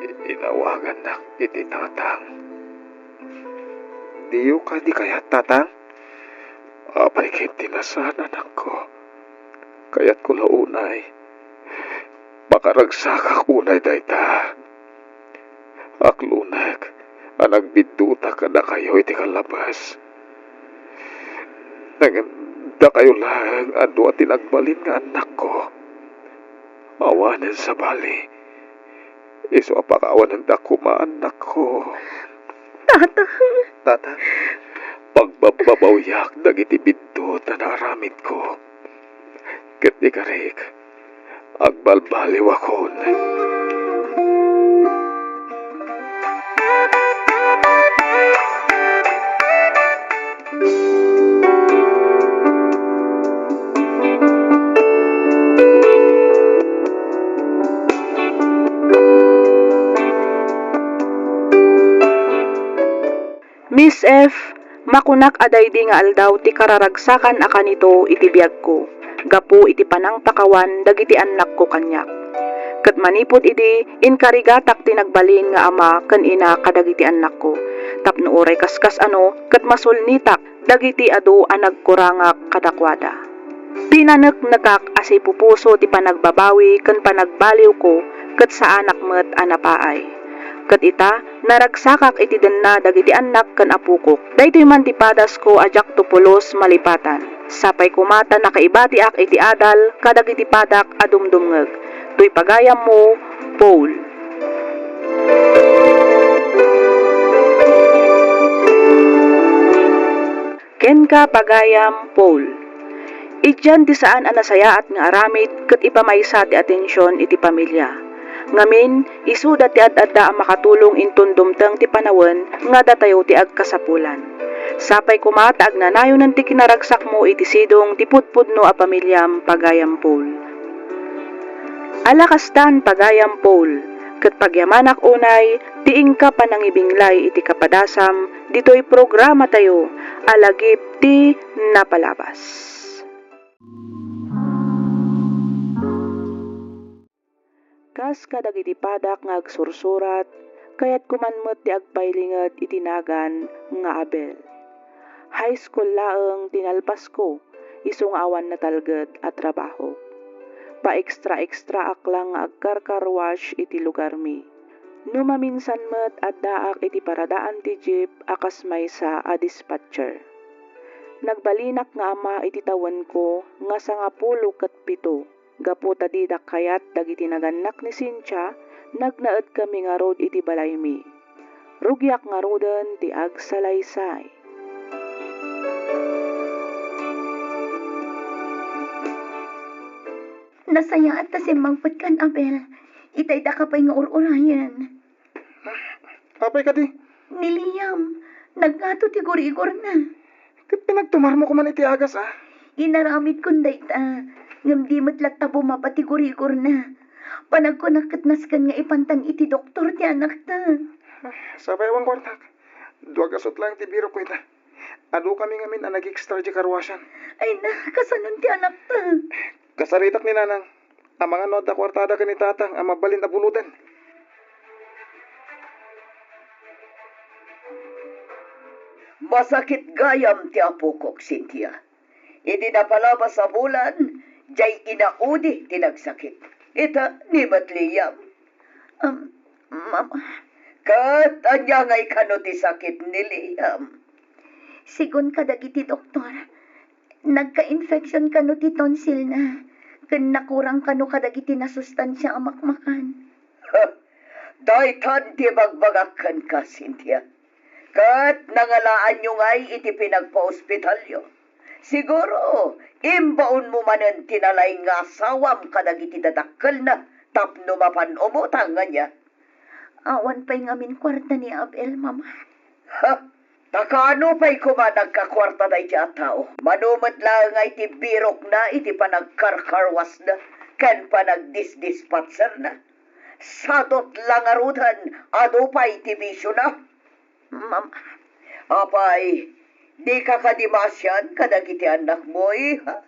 i-, inawagannak iti Tatang. Diyo kadi kayat, Tatang? Apay ket ti nasaan, anakko? Kayatko la unay. Pakaragsakak unay dayta. Aklunek a nagbiddutak kadakayo iti kallabas. Ngem dakayo laeng a dua ti nagbalin nga annakko. Awanen sabali. Isu a pakaawanendak koma, annakko. Tatang. Tatang, pagbabbabawiak dagiti biddut a naaramidko. Ket di karik, agbalbaliwakon. Miss F, makunak a daydi nga aldaw ti kararagsakan a kanito iti biagko, gapu iti panangpakawan dagiti annakko kaniak. Ket manipud idi, inkarigatak ti nagbalin nga ama ken ina kadagiti annakko, tapno uray kaskas-ano, ket masulnitak dagiti adu a nagkurangak kadakuada. Pinaneknekak a sipupuso ti panagbabawi ken panagbaliwko, ket saanak met a napaay. Ket ita, naragsakak iti denna dagiti annak ken apokok. Daytoy man ti padasko a diakto pulos malipatan. Sapay koma ta nakaibatiak iti adal kadagiti padak a dumdumngeg. Toy pagayammo, Paul. Kenka, pagayam Paul. Idian ti saan a nasayaat nga aramid ket ipamaysa ti atension iti pamilia. Ngamin, isuda ti ad-adda a makatulong inton dumteng ti panawen nga datayo ti agkasapulan. Sapay koma ta agnanayonen ti kinaragsakmo iti sidong ti pudpudno a pamiliam, pagayam Paul. Ala kastan, pagayam Paul, ket pagyamanak unay ti inka panangibinglay iti kapadasam ditoy programatayo a Lagip ti Napalabas. Kas kadagiti padak nga agsursurat, kayatko man met ti agpailinged iti nagan nga Abel. High school laeng ti nalpasko, isu nga awan natalged a trabaho. Pa-extra-extraak lang nga agkar-car wash iti lugarmi. No maminsan met, addaak iti paradaan ti jeep a kas maysa a dispatcher. Nagbalinak nga ama iti tawenko nga sangapulo ket pito. Gapu ta dida kayat dagiti nagannak ni Cynthia, nagnaedkami ngarud iti balaymi. Rugiak ngaruden ti agsalaysay. Nasayaat ta simmangpetkan, Abel. Itay daka pay nga ur-urayen. Apay kadi? Ni Liam, nagngato ti gurigorna. Ket pinagtumarmo koman iti agas, a? Inaramidkon dayta, ngem di met latta bumaba ti gurigorna. Panagkunak ket nasken nga ipantan iti doktor ti anakta. Sapay awan kuartak. Dua gasut laeng ti birokko ita. Adukami ngamin a nag-extra di karwasan. Ay na, kasanon ti anakta? Kasaritak ni Nanang. Amangan no adda kuartada ken ni Tatang a mabalin a buloten. Masakit gayam ti apokok, Cynthia. Idi napalabas a bulan, diay inaudi ti nagsakit. Ita, ni met Liam. Um, Mama. Ket ania ngay kano ti sakit ni Liam? Sigun kadagiti doktor, nagka-infection kano ti tonsilna, ken nakurang kano kadagiti nasustansia a makmakan. Ha! Daytan ti ibagbagak kenka, Cynthia. Ket nangalaanyo ngay iti pinagpaospitalyo. Siguro, imbaonmo manen ti nalaing nga asawam kadagiti dadakkelna tapno mapan umutang, ania? Awan pay ngamin kuarta ni Abel, Mama. Ha? Ta kaano pay koma nagkakuarta daydi a tao? Mano met laeng nga iti birokna iti panagkarkarwasna ken panagdisdispatserna. Sadot la ngaruden, adu pay ti bisiona. Mama. Apay, dika kadi maasian kadagiti annakmo, iha?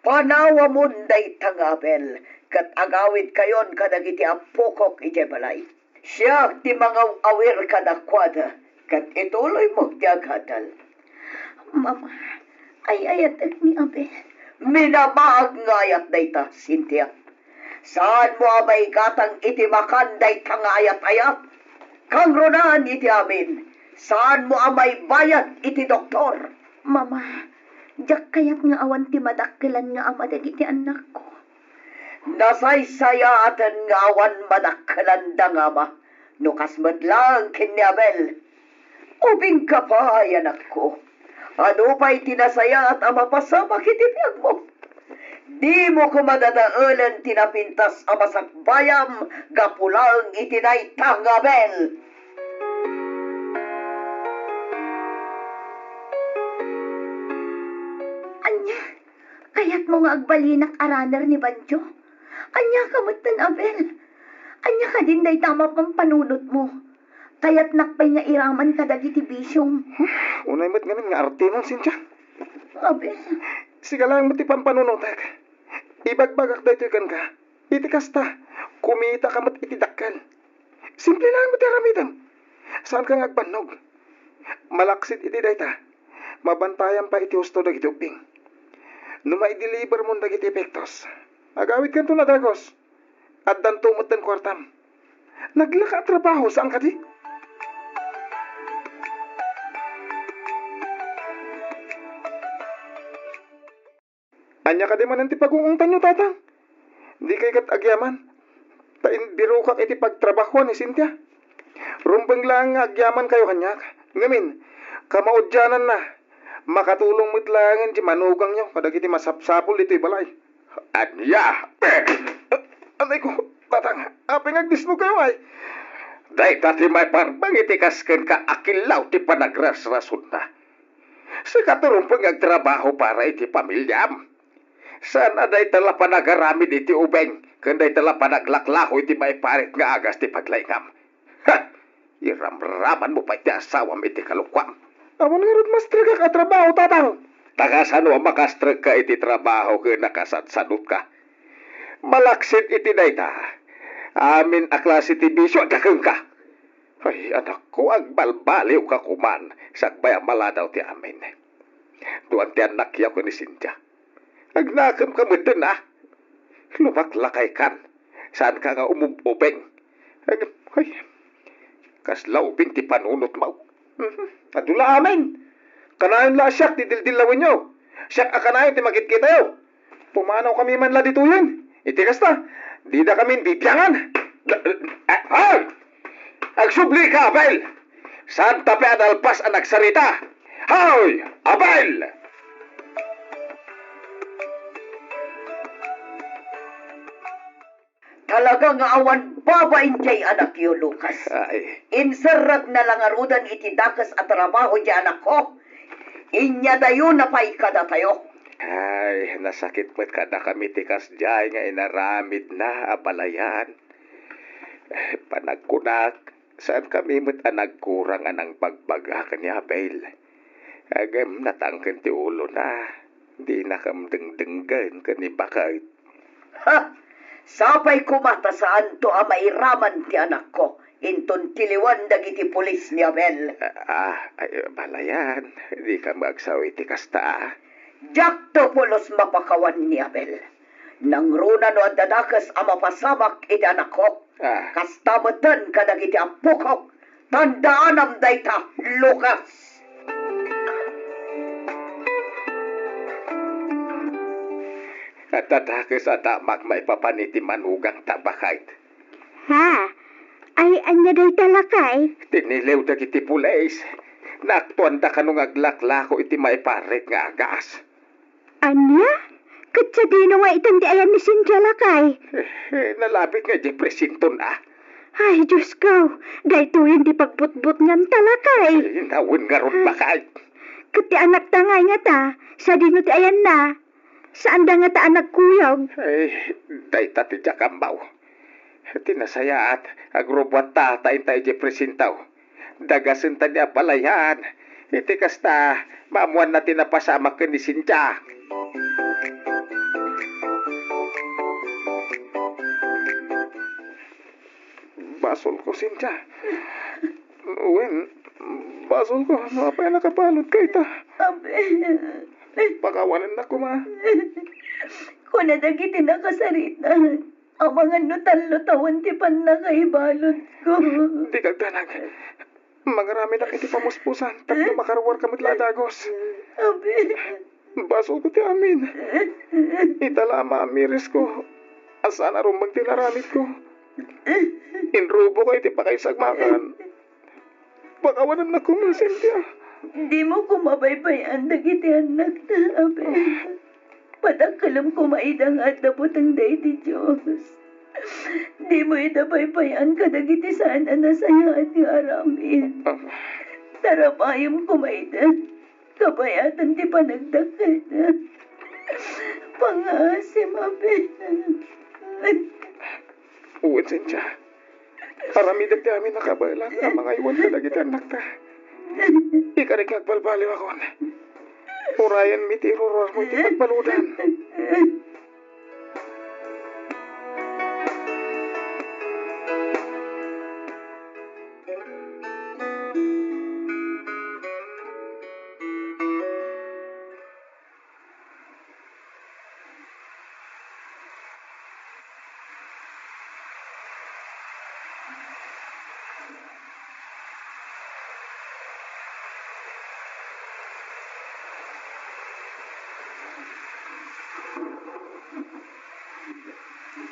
Panawamon dayta nga Abel, ket agawidkayon kadagiti appokok idiay balay. Siak ti mangaw-awir kadakuada, ket ituloymo ti agadal. Mama, ay-ayatek ni Abel. Minamaag nga ayat dayta, Cynthia. Saanmo a maigatang iti makan dayta nga ayat-ayat? Kangrunaan iti amin, saanmo a maibayad iti doktor. Mama, diak kayat nga awan ti madakkelan nga ama dagiti annakko. Nasaysayaaten nga awan madakkelanda nga ama no kas met laeng ken ni Abel. Ubingka pay, anakko. Adu pay ti nasayaat a mapasamak iti biagmo. Dimo koma dadaelen ti napintas a masakbayam gapu laeng iti dayta nga Abel. Ania? Kayatmo nga agbalinak a runner ni Banjo? Ania ka metten, Abel? Ania kadin dayta a mapampanunotmo? Kayatnak pay nga iraman kadagiti bisiom. Unay met ngamin nga artemon, Cynthia. Abel. Sika laeng met ti pampanunotek. Ibagbagak daytoy kenka. Iti kasta, Kumitaka met iti dakkel. Simple laeng met ti aramidem. Saanka nga agbannog. Malaksid iti dayta, mabantayan pay iti husto dagiti ubbing. No maidelivermon dagiti epektos, agawidkanto a dagus. Addanto metten kuartam. Naglaka a trabaho, saan kadi? Ania kadi manen ti pagung-ungtanyo, Tatang? Dikay ket agyaman ta imbirokak iti pagtrabahoan ni Cynthia. Rumbeng laeng nga agyamankayo kaniak. Ngamin, kamaudiananna, makatulong met laengen ti manugangyo kadagiti masapsapul ditoy balay. Ania? Anay ko, Tatang, apay nga agdismogkayo ngay? Dayta ti maiparbeng iti kas kenka a killaw ti panagrasrasonna. Sika ti rumbeng nga agtrabaho para iti pamiliam. Saan a dayta la panagaramid iti ubing ken dayta la panaglaklako iti maiparit nga agas ti paglaingam. Ha! Iramramanmo pay ti asawam iti kalokuam. Awan ngarud mastregak a trabaho, Tatang. Ta kasano a makastrek ka iti trabaho ken nakasadsanotka? Malaksid iti dayta, amin a klase ti bisio adda kenka. Ay, anakko, agbalbaliwka koman, sakbay a maladaw ti amin. Duan ti annakyo ken ni Cynthia. Agnakemka metten, a? Lumaklakaykan. Saanka nga umub-ubing. Ag-, ay, kasla ubing ti panunotmo. Mhm. Adu la amin. Kanayon la a siak ti dildillawenyo. Siak a kanayon ti makitkitayo. Pumanawkami man la ditoyen. Iti kasta, didakamin bibiangan. Ay! Agsublika, Abel! Saanta pay a nalpas a nagsarita. Hoy, Abel! Talaga nga awan babain diay anakyo, Lucas. Ay. Inserragna la ngaruden iti dakes a trabaho diay anakko. Inyadayona pay kadatayo. Ay, nasakit met kadakami ti kasdiay nga inaramidna, abalayan. Panagkunak, saankami met a nagkurang a nangbagbaga ken ni Abel. Ngem natangken ti ulona, dinakam dengdenggen ken ni baket. Ha! Sapay koma ta saanto a mairaman ti anakko inton tiliwan dagiti pulis ni Abel. Ah, ay, balayan, dikam agsao iti kasta, a. Diakto pulos mapakawan ni Abel. Nangruna no adda dakes a mapasamak iti anakko. Ah. Kasta metten kadagiti appokok. Tandaanam dayta, Lucas. Adda dakes a damak maipapan iti manugangta, baket. Ha? Ay, ania dayta, lakay? Tiniliw dagiti pulis. Naaktuanda kano nga aglaklako iti maiparit nga agas. Ania? Ket sadino nga itan ti ayan ni Cynthia, lakay? Eh, eh, nalabit nga idiay presinton, a. Ay, Diosko, daytoyen ti pagbutbutnganta, lakay. Eh, nawen ngarud, baket. Ket ti anakta ngay ngata, sadino ti ayanna? Saanda ngata a nagkuyog? Ay, dayta ti diak ammo. Ti nasayaat, agrubuatta ta inta idiay presinto. Dagasenta ni abalayan. Iti kasta, maammoanna ti napasamak ken ni Cynthia. Basolko, Cynthia. Wen, basolko, no apay a nakabaludka ita. Abel. Pakawanennak koma. Kuna dagiti nakasarita, amangan no tallo tawen ti pannakaibaludko. Dika agdanag. Mangaramidak iti pamuspusan tapno makaruarka met la a dagus. Abel. Basolko ti amin. Ita la a maamirisko a saan a rumbeng ti inaramidko. Inruboko iti pakaisagmakan. Pakawanennak koma, Cynthia. Dimo koma baybay-an dagiti annakta, Abel. Padakkelem koma ida nga adda butengda iti Dios. Dimo ida baybay-an kadagiti saan a nasayaat nga aramid. Ah. Tarabayem koma ida. Kabayatan ti panagdakkelda. Pangngaasim, Abel. Wen, Cynthia. Aramidek ti amin a kabaelan a mangaywan kadagiti annakta. Ikarik nga agbalbaliwakon. Urayenmi ti iruruarmo iti pagbaludan. Hmm.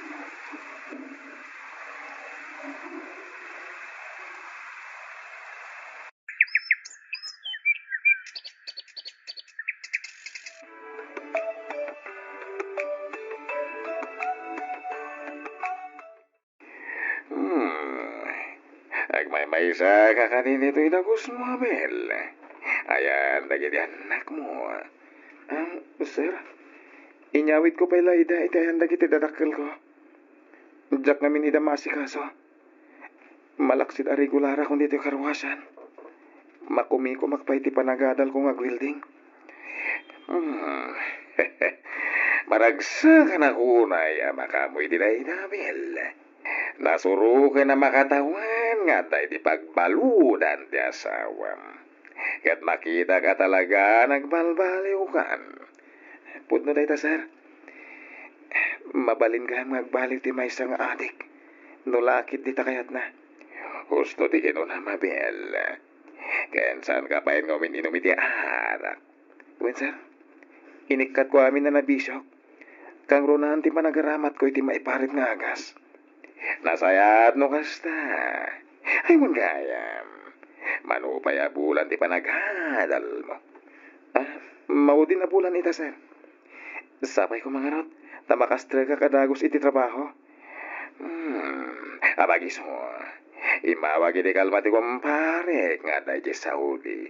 Agmaymaysaka kadi ditoy dagus mo, Abel. Ayan dagiti annakmo. Ah, sir, inyawidko pay la ida iti ayan dagiti dadakkelko. Diak ngamin ida maasikaso. Malaksid a regularakon ditoy karwasan. Makumikumak pay ti panagadalko nga agwelding. Hmm. Maragsakan a kunay a makaammo iti dayta, Abel. Nasuroken a makatawen nga adda iti pagbaludan ti asawam. Ket makitak a talaga nagbalbaliwkan. Pudno dayta, sir. Mabalin gayam nga agbaliw ti maysa nga adik no la ket dita kayatna. Husto ti kinunam, Abel. Ken saanka pay nga umin-inum iti arak. Wen, sir, inikkatko amin a nabisiok. Kangrunaan ti panagaramatko iti maiparit nga agas. Nasayaat no kasta. Ay, wen gayam. Mano pay a bulan ti panagadalmo? Ah, maudin a bulan ita, sir. Sapay ko mangarot, ta makastrekak a dagus iti trabaho. Hmm, abagiso, immawag iti kalma ti kumparek nga adda iti Saudi.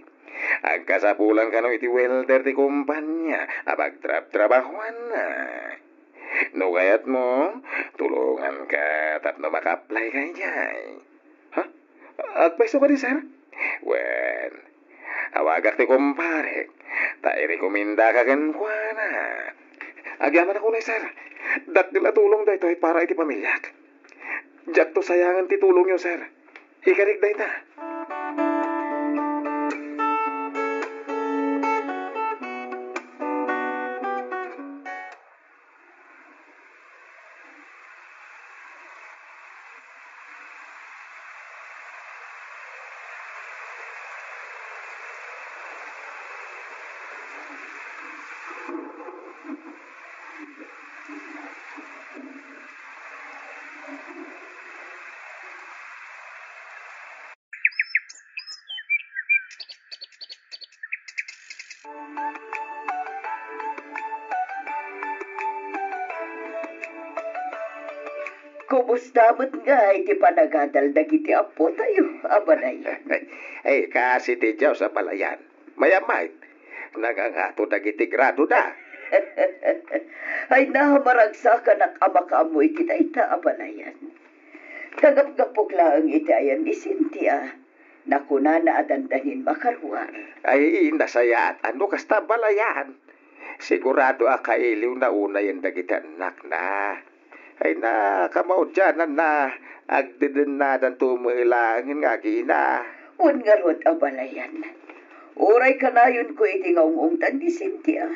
Agkasapulan kano iti welder ti kumpania a pagtrabtrabahuanna. No kayatmo, tulonganka tapno maka-apply ka idiay. Ha? Agpayso kadi, sir? Wen, awagak ti kumparek, ta irekomendaka kenkuana. Agyamanak unay, sir. Dakkel a tulong daytoy para iti pamiliak. Diakto sayangen ti tulongyo, sir. Ikarik dayta. Kumusta met ngay ti panagadal dagiti appotayo, abalayan? Ay, kasi ti Dios, abalayan. Mayat met, nangangato dagiti gradoda. Ay, na, maragsakanak a makaammo iti dayta, abalayan. Kagapgapok laeng iti ayan ni Cynthia. Nakunana a dandanin makaruar. Ay, nasayaat a no kasta, balayan. Sigurado a kailiwna unayen dagiti annakna. Ay, na, kamaudiananna, agdedennadanto met laengen nga agina. Wen ngarud, abalayan. Uray kanayonko iti nga ung-ungtan ni Cynthia,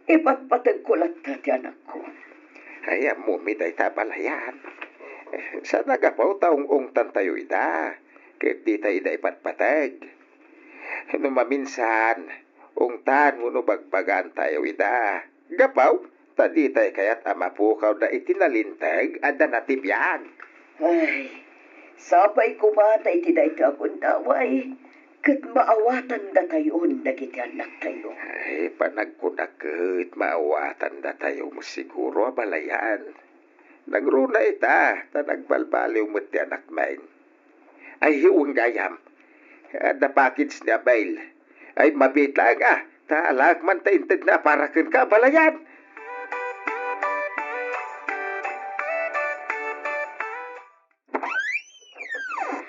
ipatpategko latta ti anakko. Ay, ammomi dayta, balayan. Saan a gapu ta ung-ungtantayo ida, ket dita ida ipatpateg. No maminsan, ungtan wenno bagbagaantayo ida. Gapu ta ditay kayat a mapukawda iti nalinteg a dana ti biag. Ay, sapay koma ta iti dayta a gundaway, ket maawatandatayon dagiti annaktayo. Ay, panagkunak ket maawatandatayo met siguro, abalayan. Nangruna ita, ta nagbalbaliw met ti anakmi. Ay, wen gayam. Adda package ni Abel. Ay, mabiit laeng a, ta alaek man ta integna para kenka, abalayan.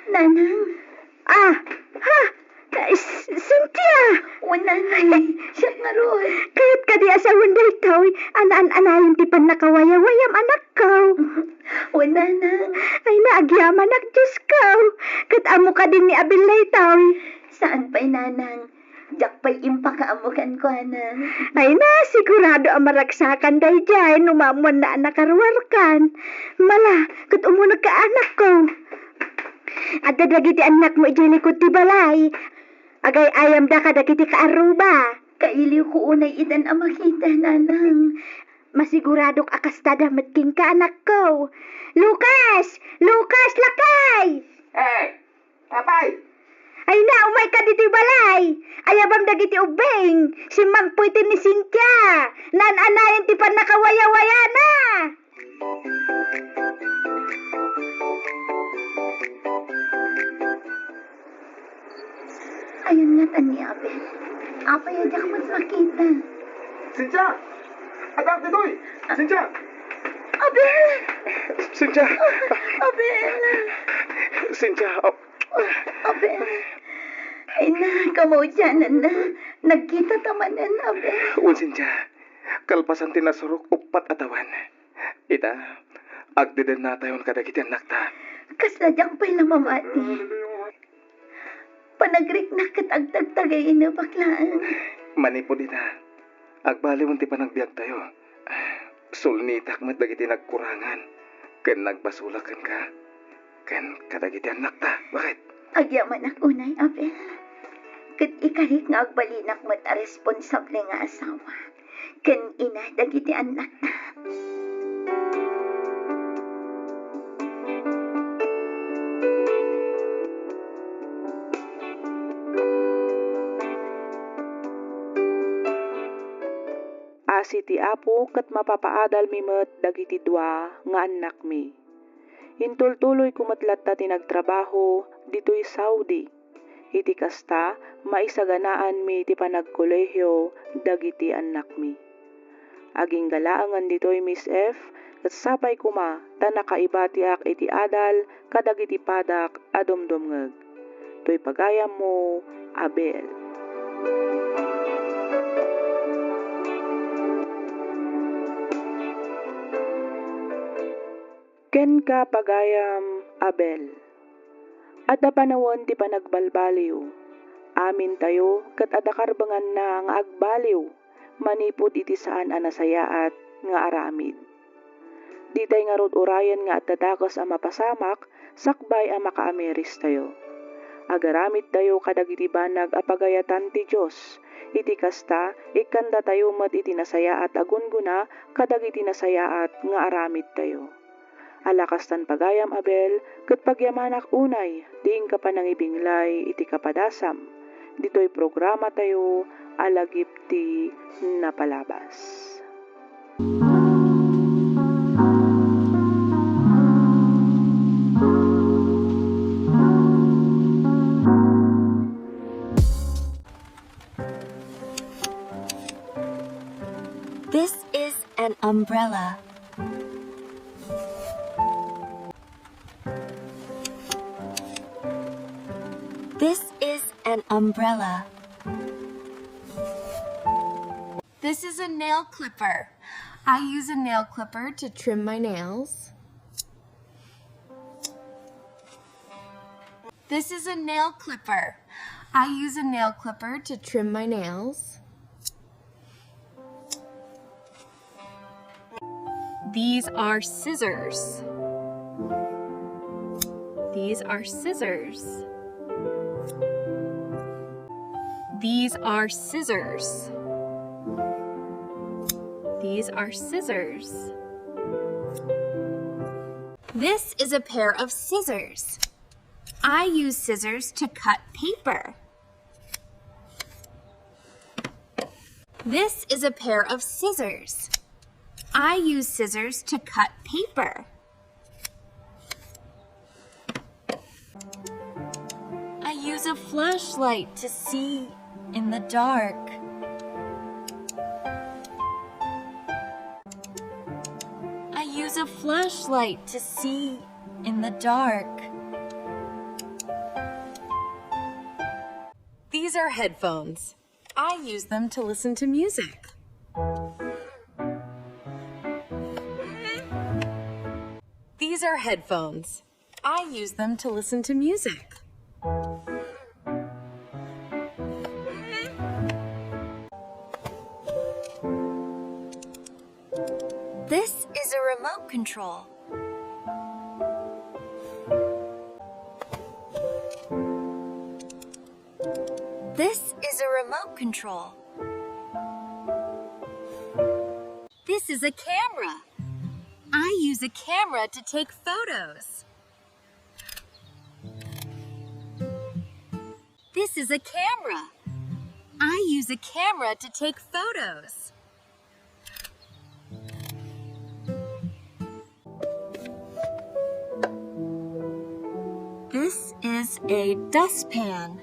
Nanang. Ah, ha? Ay, S-, Cynthia! Wen, Nanang, siak ngarud. Kayat kadi a sawen daytoy, anaan-anayon ti pannakawayawayam, anakko. Wen, Nanang. Ay, naagyamanak, Diosko. Ket ammo kadi ni Abel daytoy? Saan pay, Nanang. Diak pay impakaammo kenkuana. Ay na, sigurado a maragsakan daydiay no maammoanna a nakaruarkan. Mala, ket umunegka, anakko. Adda dagiti annakmo idiay likud ti balay. Agay-ayamda kadagiti kaarruba. Kailiwko unay itan a makita, Nanang. Masiguradok a kastada met kenka, anakko. Lukas! Lukas, lakay! Eh, apay! Ay na, umayka ditoy balay! Ayabam dagiti ubbing! Simmangpet ni Cynthia! Naan-anayen ti pannakawayawayana! Ayan nga tan ni Abel. Apay a diak met makita. Cynthia! Adda ditoy! Cynthia! Abel! Cynthia! Abel! Cynthia! Oh. Abel! Ay na, kamaudiananna. Nagkitata manen, Abel. Wen, Cynthia. Kalpasan ti nasurok uppat a tawen. Ita, agdedennatayon kadagiti annakta. Kasla diak pay la mamati. Panagriknak ket agtagtagay inebak laeng. Manipud ita, agbaliwen ti panagbiagtayo. Sulnitak met dagiti nagkurangan ken nagbasolak kenka ken kadagiti annakta. Bakit? Agyamanak unay, Abel. Ket ikarik nga agbalinak met a responsable nga asawa ken ina dagiti annakta. Asi ti Apo ket mapapaadalmi met dagiti dua nga annakmi. Intultuloyko met latta ti nagtrabaho ditoy Saudi. Iti kasta, maisaganaanmi ti panagkolehio dagiti annakmi. Agingga laengen ditoy, Miss F, ket sapay koma ta nakaibatiak iti adal kadagiti padak a dumdumngeg. Toy pagayammo, Abel. Kenka, pagayam, Abel. Adda panawen ti panagbalbaliw. Amintayo ket adda karbenganna nga agbaliw manipud iti saan a nasayaat nga aramid. Ditay ngarud urayen nga adda dakes a mapasamak sakbay a makaamiristayo. Agaramidtayo kadagiti banag a pagayatan ti Dios. Iti kasta, ikkandatayo met iti nasayaat a gunggona kadagiti nasayaat nga aramidtayo. Ala kastan, pagayam Abel, ket pagyamanak unay ti inka panangibinglay iti kapadasam ditoy programatayo a Lagip ti Napalabas. This is an umbrella. This is an umbrella. This is a nail clipper. I use a nail clipper to trim my nails. This is a nail clipper. I use a nail clipper to trim my nails. These are scissors. These are scissors. These are scissors. These are scissors. This is a pair of scissors. I use scissors to cut paper. This is a pair of scissors. I use scissors to cut paper. I use a flashlight to see in the dark. I use a flashlight to see in the dark. These are headphones. I use them to listen to music. These are headphones. I use them to listen to music. This is a remote control. This is a remote control. This is a camera. I use a camera to take photos. This is a camera. I use a camera to take photos. This is a dustpan.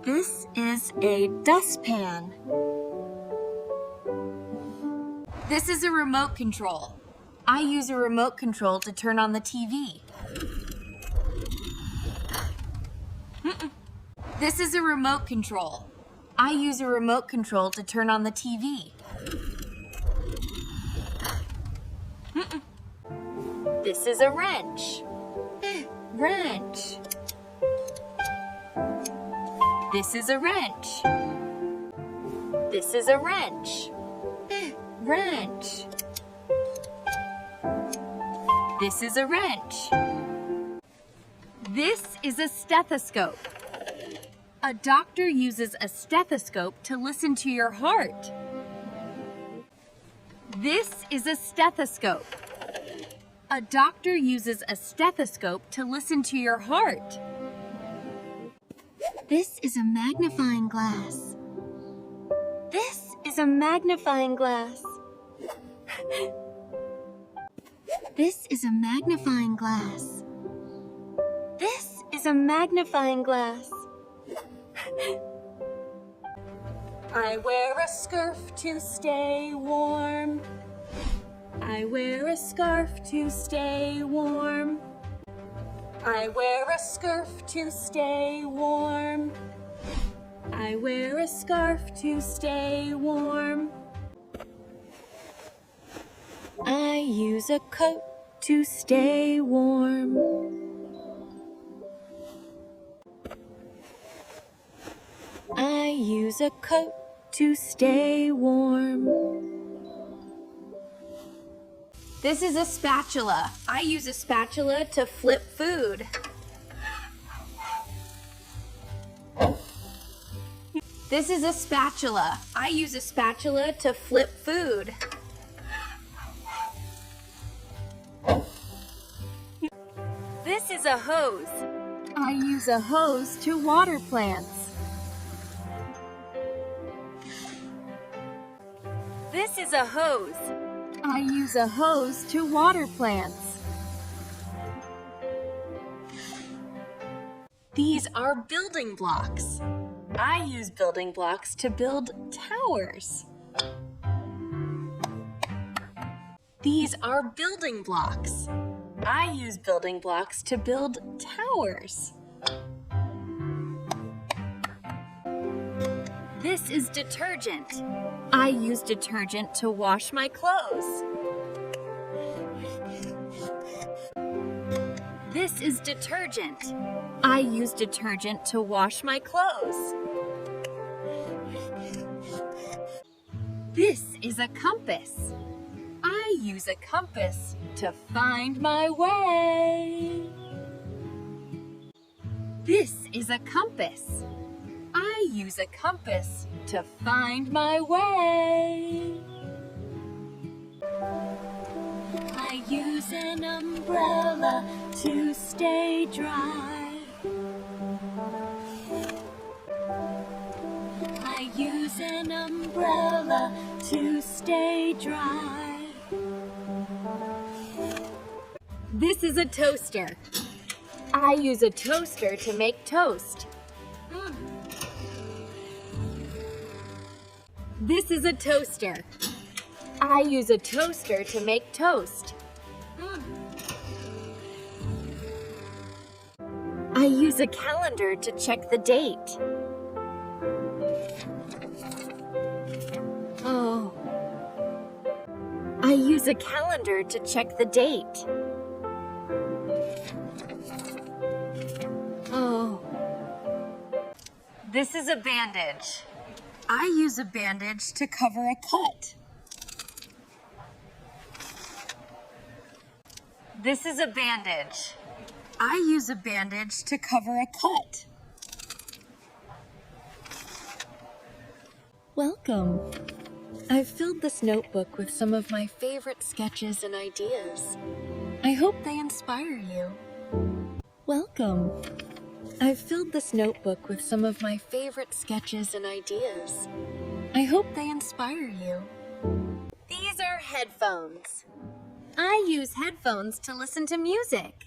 This is a dustpan. This is a remote control. I use a remote control to turn on the T V. Mm-mm. This is a remote control. I use a remote control to turn on the T V. Mm-mm. This is a wrench. Wrench. This is a wrench. This is a wrench. Wrench. This is a wrench. This is a stethoscope. A doctor uses a stethoscope to listen to your heart. This is a stethoscope. A doctor uses a stethoscope to listen to your heart. This is a magnifying glass. This is a magnifying glass. This is a magnifying glass. This is a magnifying glass. I wear a scarf to stay warm. I wear a scarf to stay warm. I wear a scarf to stay warm. I wear a scarf to stay warm. I use a coat to stay warm. I use a coat to stay warm. This is a spatula. I use a spatula to flip food. This is a spatula. I use a spatula to flip food. This is a hose. I use a hose to water plants. This is a hose. I use a hose to water plants. These are building blocks. I use building blocks to build towers. These are building blocks. I use building blocks to build towers. This is detergent. I use detergent to wash my clothes. This is detergent. I use detergent to wash my clothes. This is a compass. I use a compass to find my way. This is a compass. I use a compass to find my way. I use an umbrella to stay dry. I use an umbrella to stay dry. This is a toaster. I use a toaster to make toast. This is a toaster. I use a toaster to make toast. I use a calendar to check the date. Oh. I use a calendar to check the date. Oh. This is a bandage. I use a bandage to cover a cut. This is a bandage. I use a bandage to cover a cut. Welcome. I've filled this notebook with some of my favorite sketches and ideas. I hope they inspire you. Welcome. I've filled this notebook with some of my favorite sketches and ideas. I hope they inspire you. These are headphones. I use headphones to listen to music.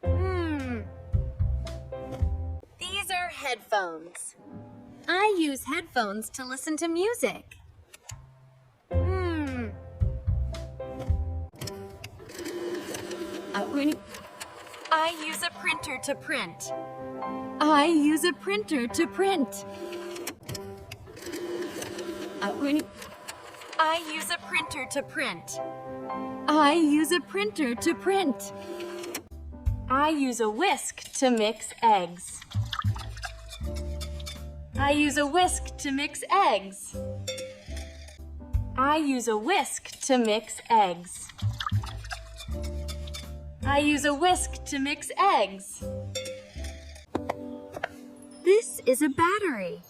Hmm. These are headphones. I use headphones to listen to music. Hmm. I use a printer to print. I use a printer to print. I use a printer to print. I use a printer to print. I use a whisk to mix eggs. I use a whisk to mix eggs. I use a whisk to mix eggs. I use a whisk to mix eggs. This is a battery.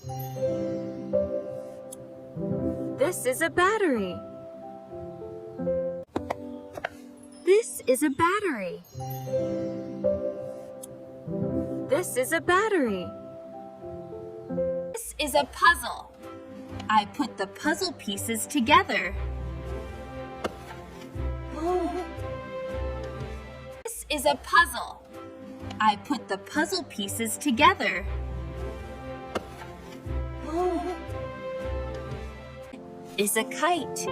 This is a battery. This is a battery. This is a battery. This is a puzzle. I put the puzzle pieces together. This is a puzzle. I put the puzzle pieces together. Is a kite.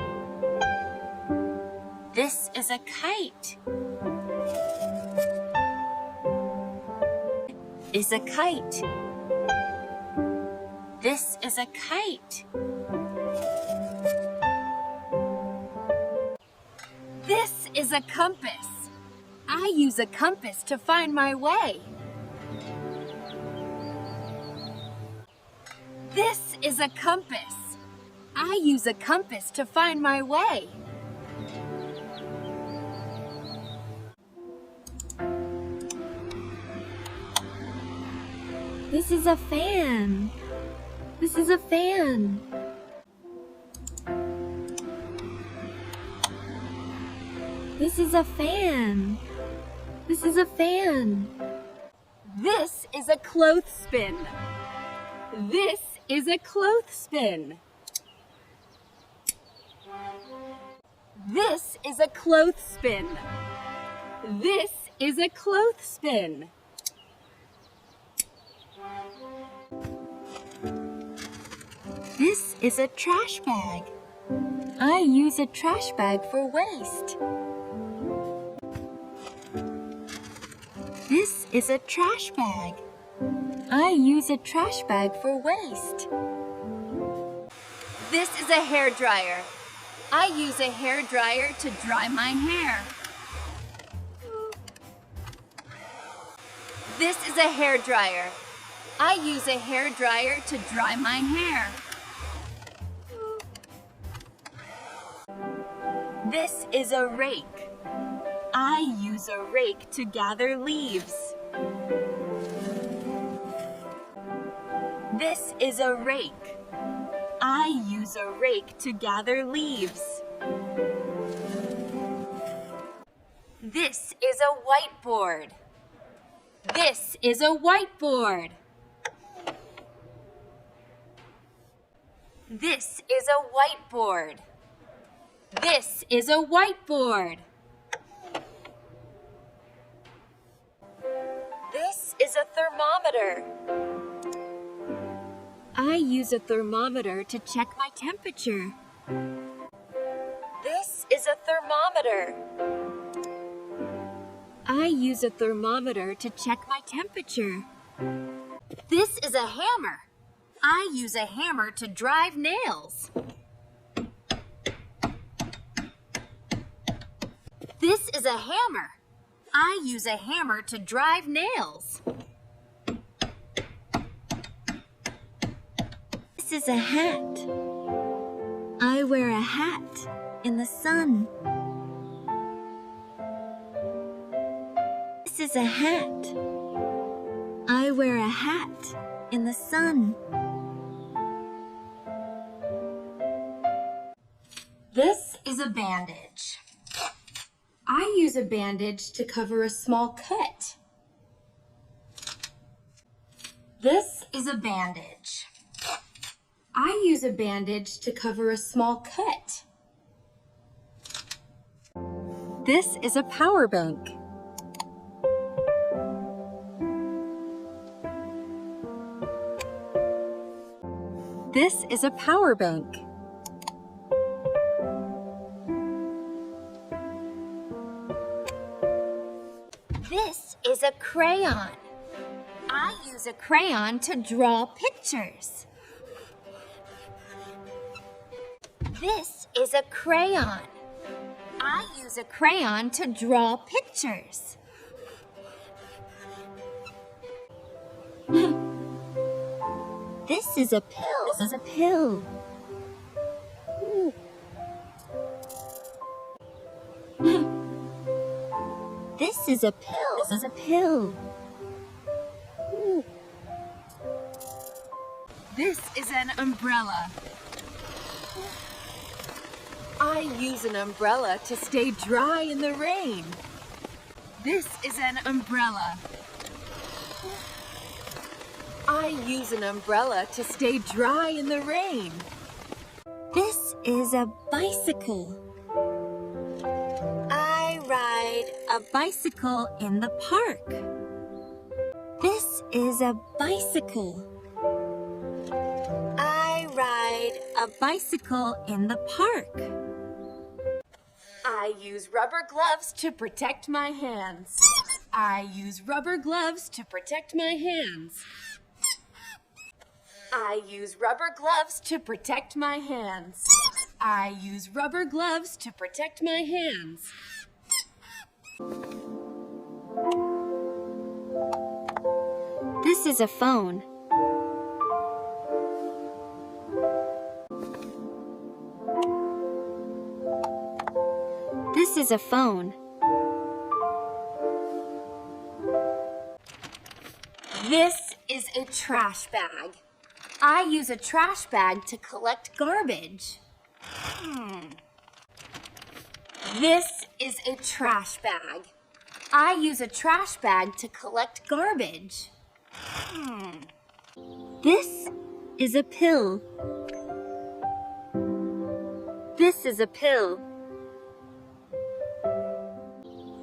This is a kite. Is a kite. This is a kite. This is a compass. I use a compass to find my way. This is a compass. I use a compass to find my way. This is a fan. This is a fan. This is a fan. This is a fan. This is a clothespin. This is a clothespin. This is a clothespin. This is a clothespin. This is a trash bag. I use a trash bag for waste. This is a trash bag. I use a trash bag for waste. This is a hair dryer. I use a hair dryer to dry my hair. This is a hair dryer. I use a hair dryer to dry my hair. This is a rake. I use a rake to gather leaves. This is a rake. I use a rake to gather leaves. This is a whiteboard. This is a whiteboard. This is a whiteboard. This is a whiteboard. This is a thermometer. I use a thermometer to check my temperature. This is a thermometer. I use a thermometer to check my temperature. This is a hammer. I use a hammer to drive nails. This is a hammer. I use a hammer to drive nails. This is a hat. I wear a hat in the sun. This is a hat. I wear a hat in the sun. This is a bandage. I use a bandage to cover a small cut. This is a bandage. I use a bandage to cover a small cut. This is a power bank. This is a power bank. This is a crayon. I use a crayon to draw pictures. This is a crayon. I use a crayon to draw pictures. This is a pill. This is a pill. This is a pill. This is a pill. This is an umbrella. I use an umbrella to stay dry in the rain. This is an umbrella. I use an umbrella to stay dry in the rain. This is a bicycle. I ride a bicycle in the park. This is a bicycle. I ride a bicycle in the park. I use rubber gloves to protect my hands. I use rubber gloves to protect my hands. I use rubber gloves to protect my hands. I use rubber gloves to protect my hands. This is a phone. This is a phone. This is a trash bag. I use a trash bag to collect garbage. Hmm. This is a trash bag. I use a trash bag to collect garbage. Hmm. This is a pill. This is a pill.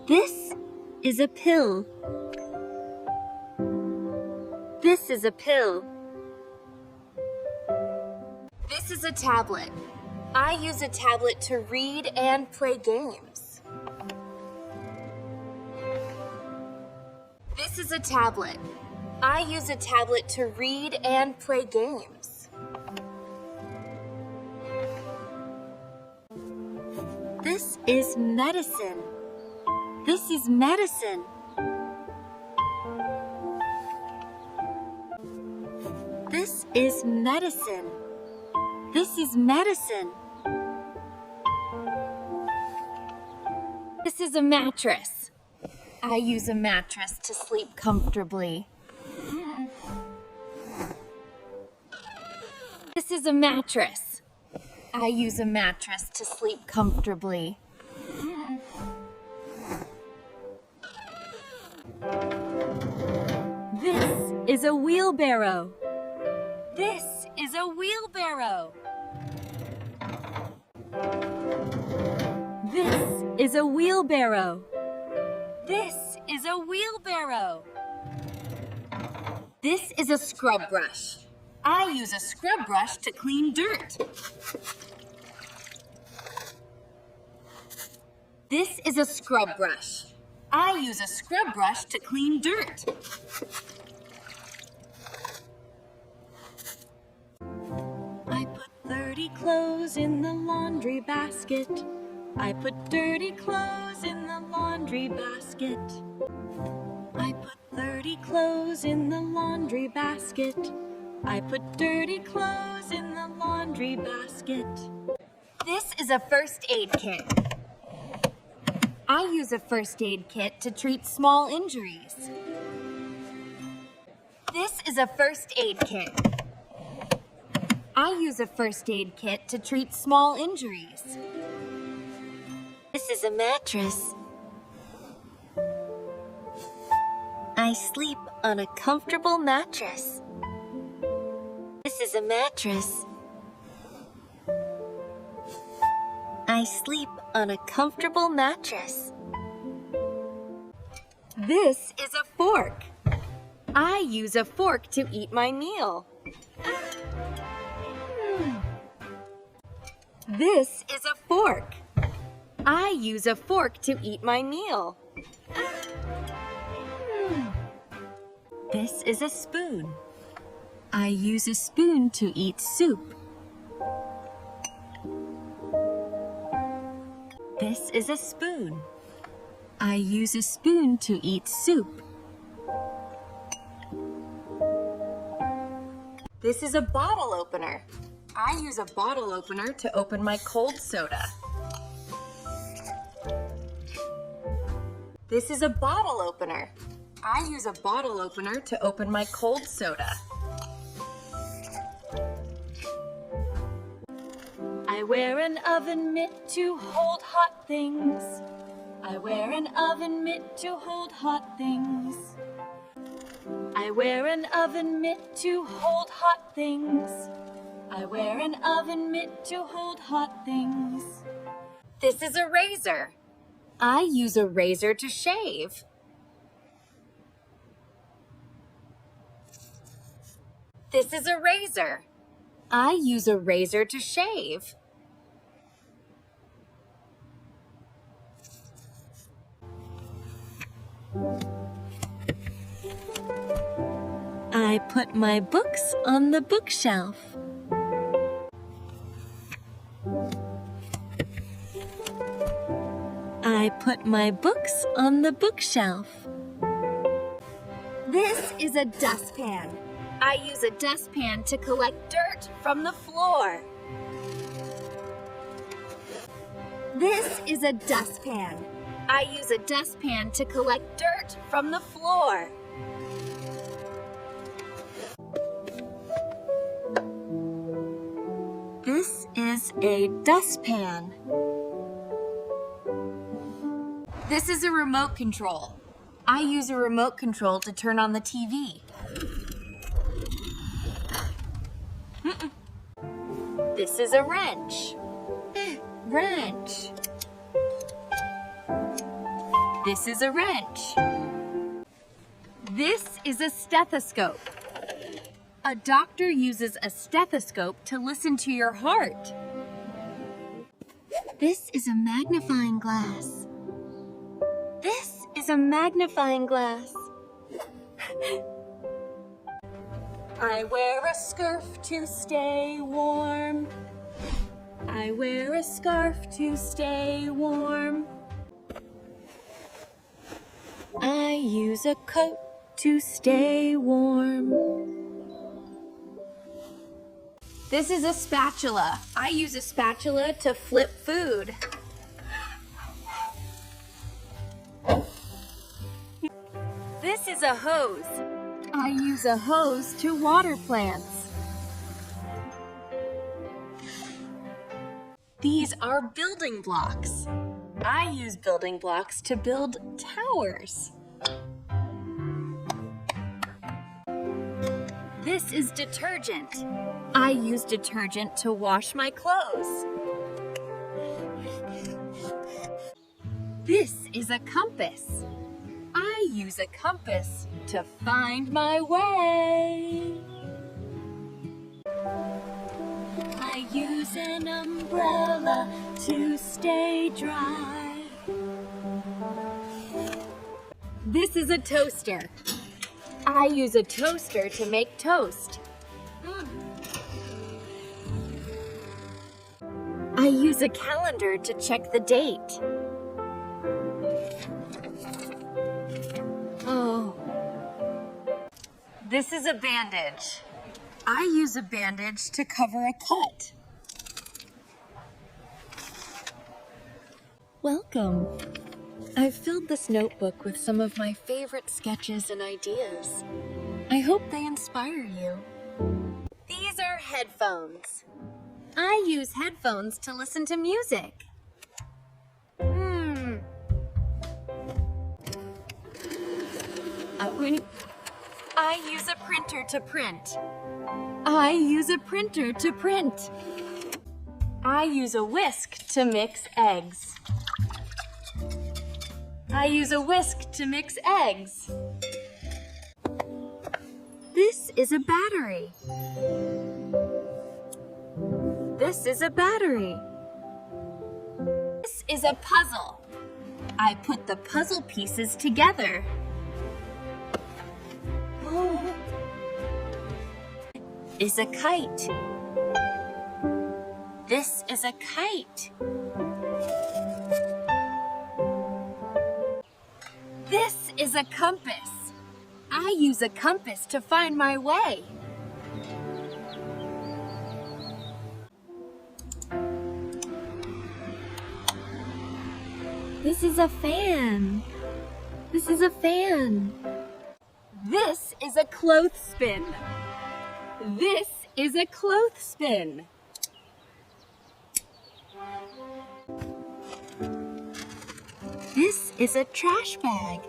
This is a pill. This is a pill. This is a tablet. I use a tablet to read and play games. This is a tablet. I use a tablet to read and play games. This is medicine. This is medicine. This is medicine. This is medicine. This is a mattress. I use a mattress to sleep comfortably. This is a mattress. I use a mattress to sleep comfortably. This is a wheelbarrow. This is a wheelbarrow. This is a wheelbarrow. This is a wheelbarrow. This is a scrub brush. I use a scrub brush to clean dirt. This is a scrub brush. I use a scrub brush to clean dirt. I put thirty clothes in the laundry basket. I put dirty clothes in the laundry basket. I put thirty clothes in the laundry basket. I put dirty clothes in the laundry basket. This is a first aid kit. I use a first aid kit to treat small injuries. This is a first aid kit. I use a first aid kit to treat small injuries. This is a mattress. I sleep on a comfortable mattress. This is a mattress. I sleep on a comfortable mattress. This is a fork. I use a fork to eat my meal. This is a fork. I use a fork to eat my meal. This is a spoon. I use a spoon to eat soup. This is a spoon. I use a spoon to eat soup. This is a bottle opener. I use a bottle opener to open my cold soda. This is a bottle opener. I use a bottle opener to open my cold soda. I wear an oven mitt to hold hot things. I wear an oven mitt to hold hot things. I wear an oven mitt to hold hot things. I wear an oven mitt to hold hot things. This is a razor. I use a razor to shave. This is a razor. I use a razor to shave. I put my books on the bookshelf. I put my books on the bookshelf. This is a dustpan. I use a dustpan to collect dirt from the floor. This is a dustpan. I use a dustpan to collect dirt from the floor. This is a dustpan. This is a remote control. I use a remote control to turn on the T V. Mm-mm. This is a wrench. Wrench. This is a wrench. This is a stethoscope. A doctor uses a stethoscope to listen to your heart. This is a magnifying glass. This is a magnifying glass. I wear a scarf to stay warm. I wear a scarf to stay warm. I use a coat to stay warm. This is a spatula. I use a spatula to flip food. This is a hose. I use a hose to water plants. These are building blocks. I use building blocks to build towers. This is detergent. I use detergent to wash my clothes. This is a compass. I use a compass to find my way. I use an umbrella to stay dry. This is a toaster. I use a toaster to make toast. I use a calendar to check the date. Oh. This is a bandage. I use a bandage to cover a cut. Welcome. I've filled this notebook with some of my favorite sketches and ideas. I hope they inspire you. These are headphones. I use headphones to listen to music. I use a printer to print. I use a printer to print. I use a whisk to mix eggs. I use a whisk to mix eggs. This is a battery. This is a battery. This is a puzzle. I put the puzzle pieces together. Is a kite. This is a kite. This is a compass. I use a compass to find my way. This is a fan. This is a fan. This is a clothespin. This is a clothespin. This is a trash bag.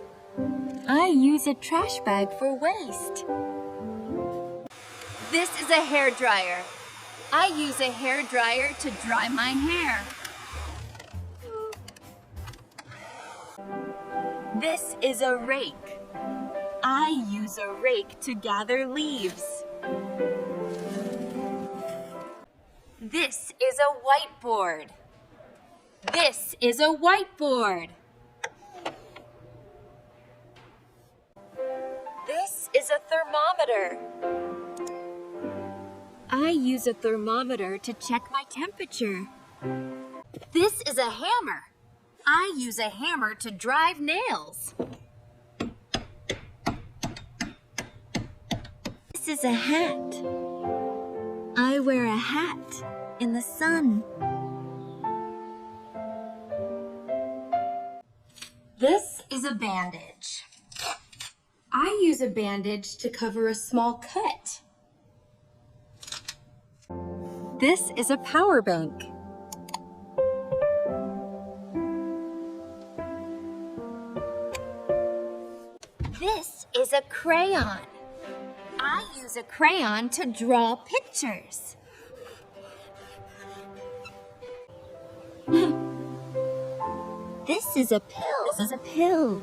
I use a trash bag for waste. This is a hair dryer. I use a hair dryer to dry my hair. This is a rake. I use a rake to gather leaves. This is a whiteboard. This is a whiteboard. This is a thermometer. I use a thermometer to check my temperature. This is a hammer. I use a hammer to drive nails. This is a hat. I wear a hat in the sun. This is a bandage. I use a bandage to cover a small cut. This is a power bank. This is a crayon. I use a crayon to draw pictures. This is a pill. This is a pill.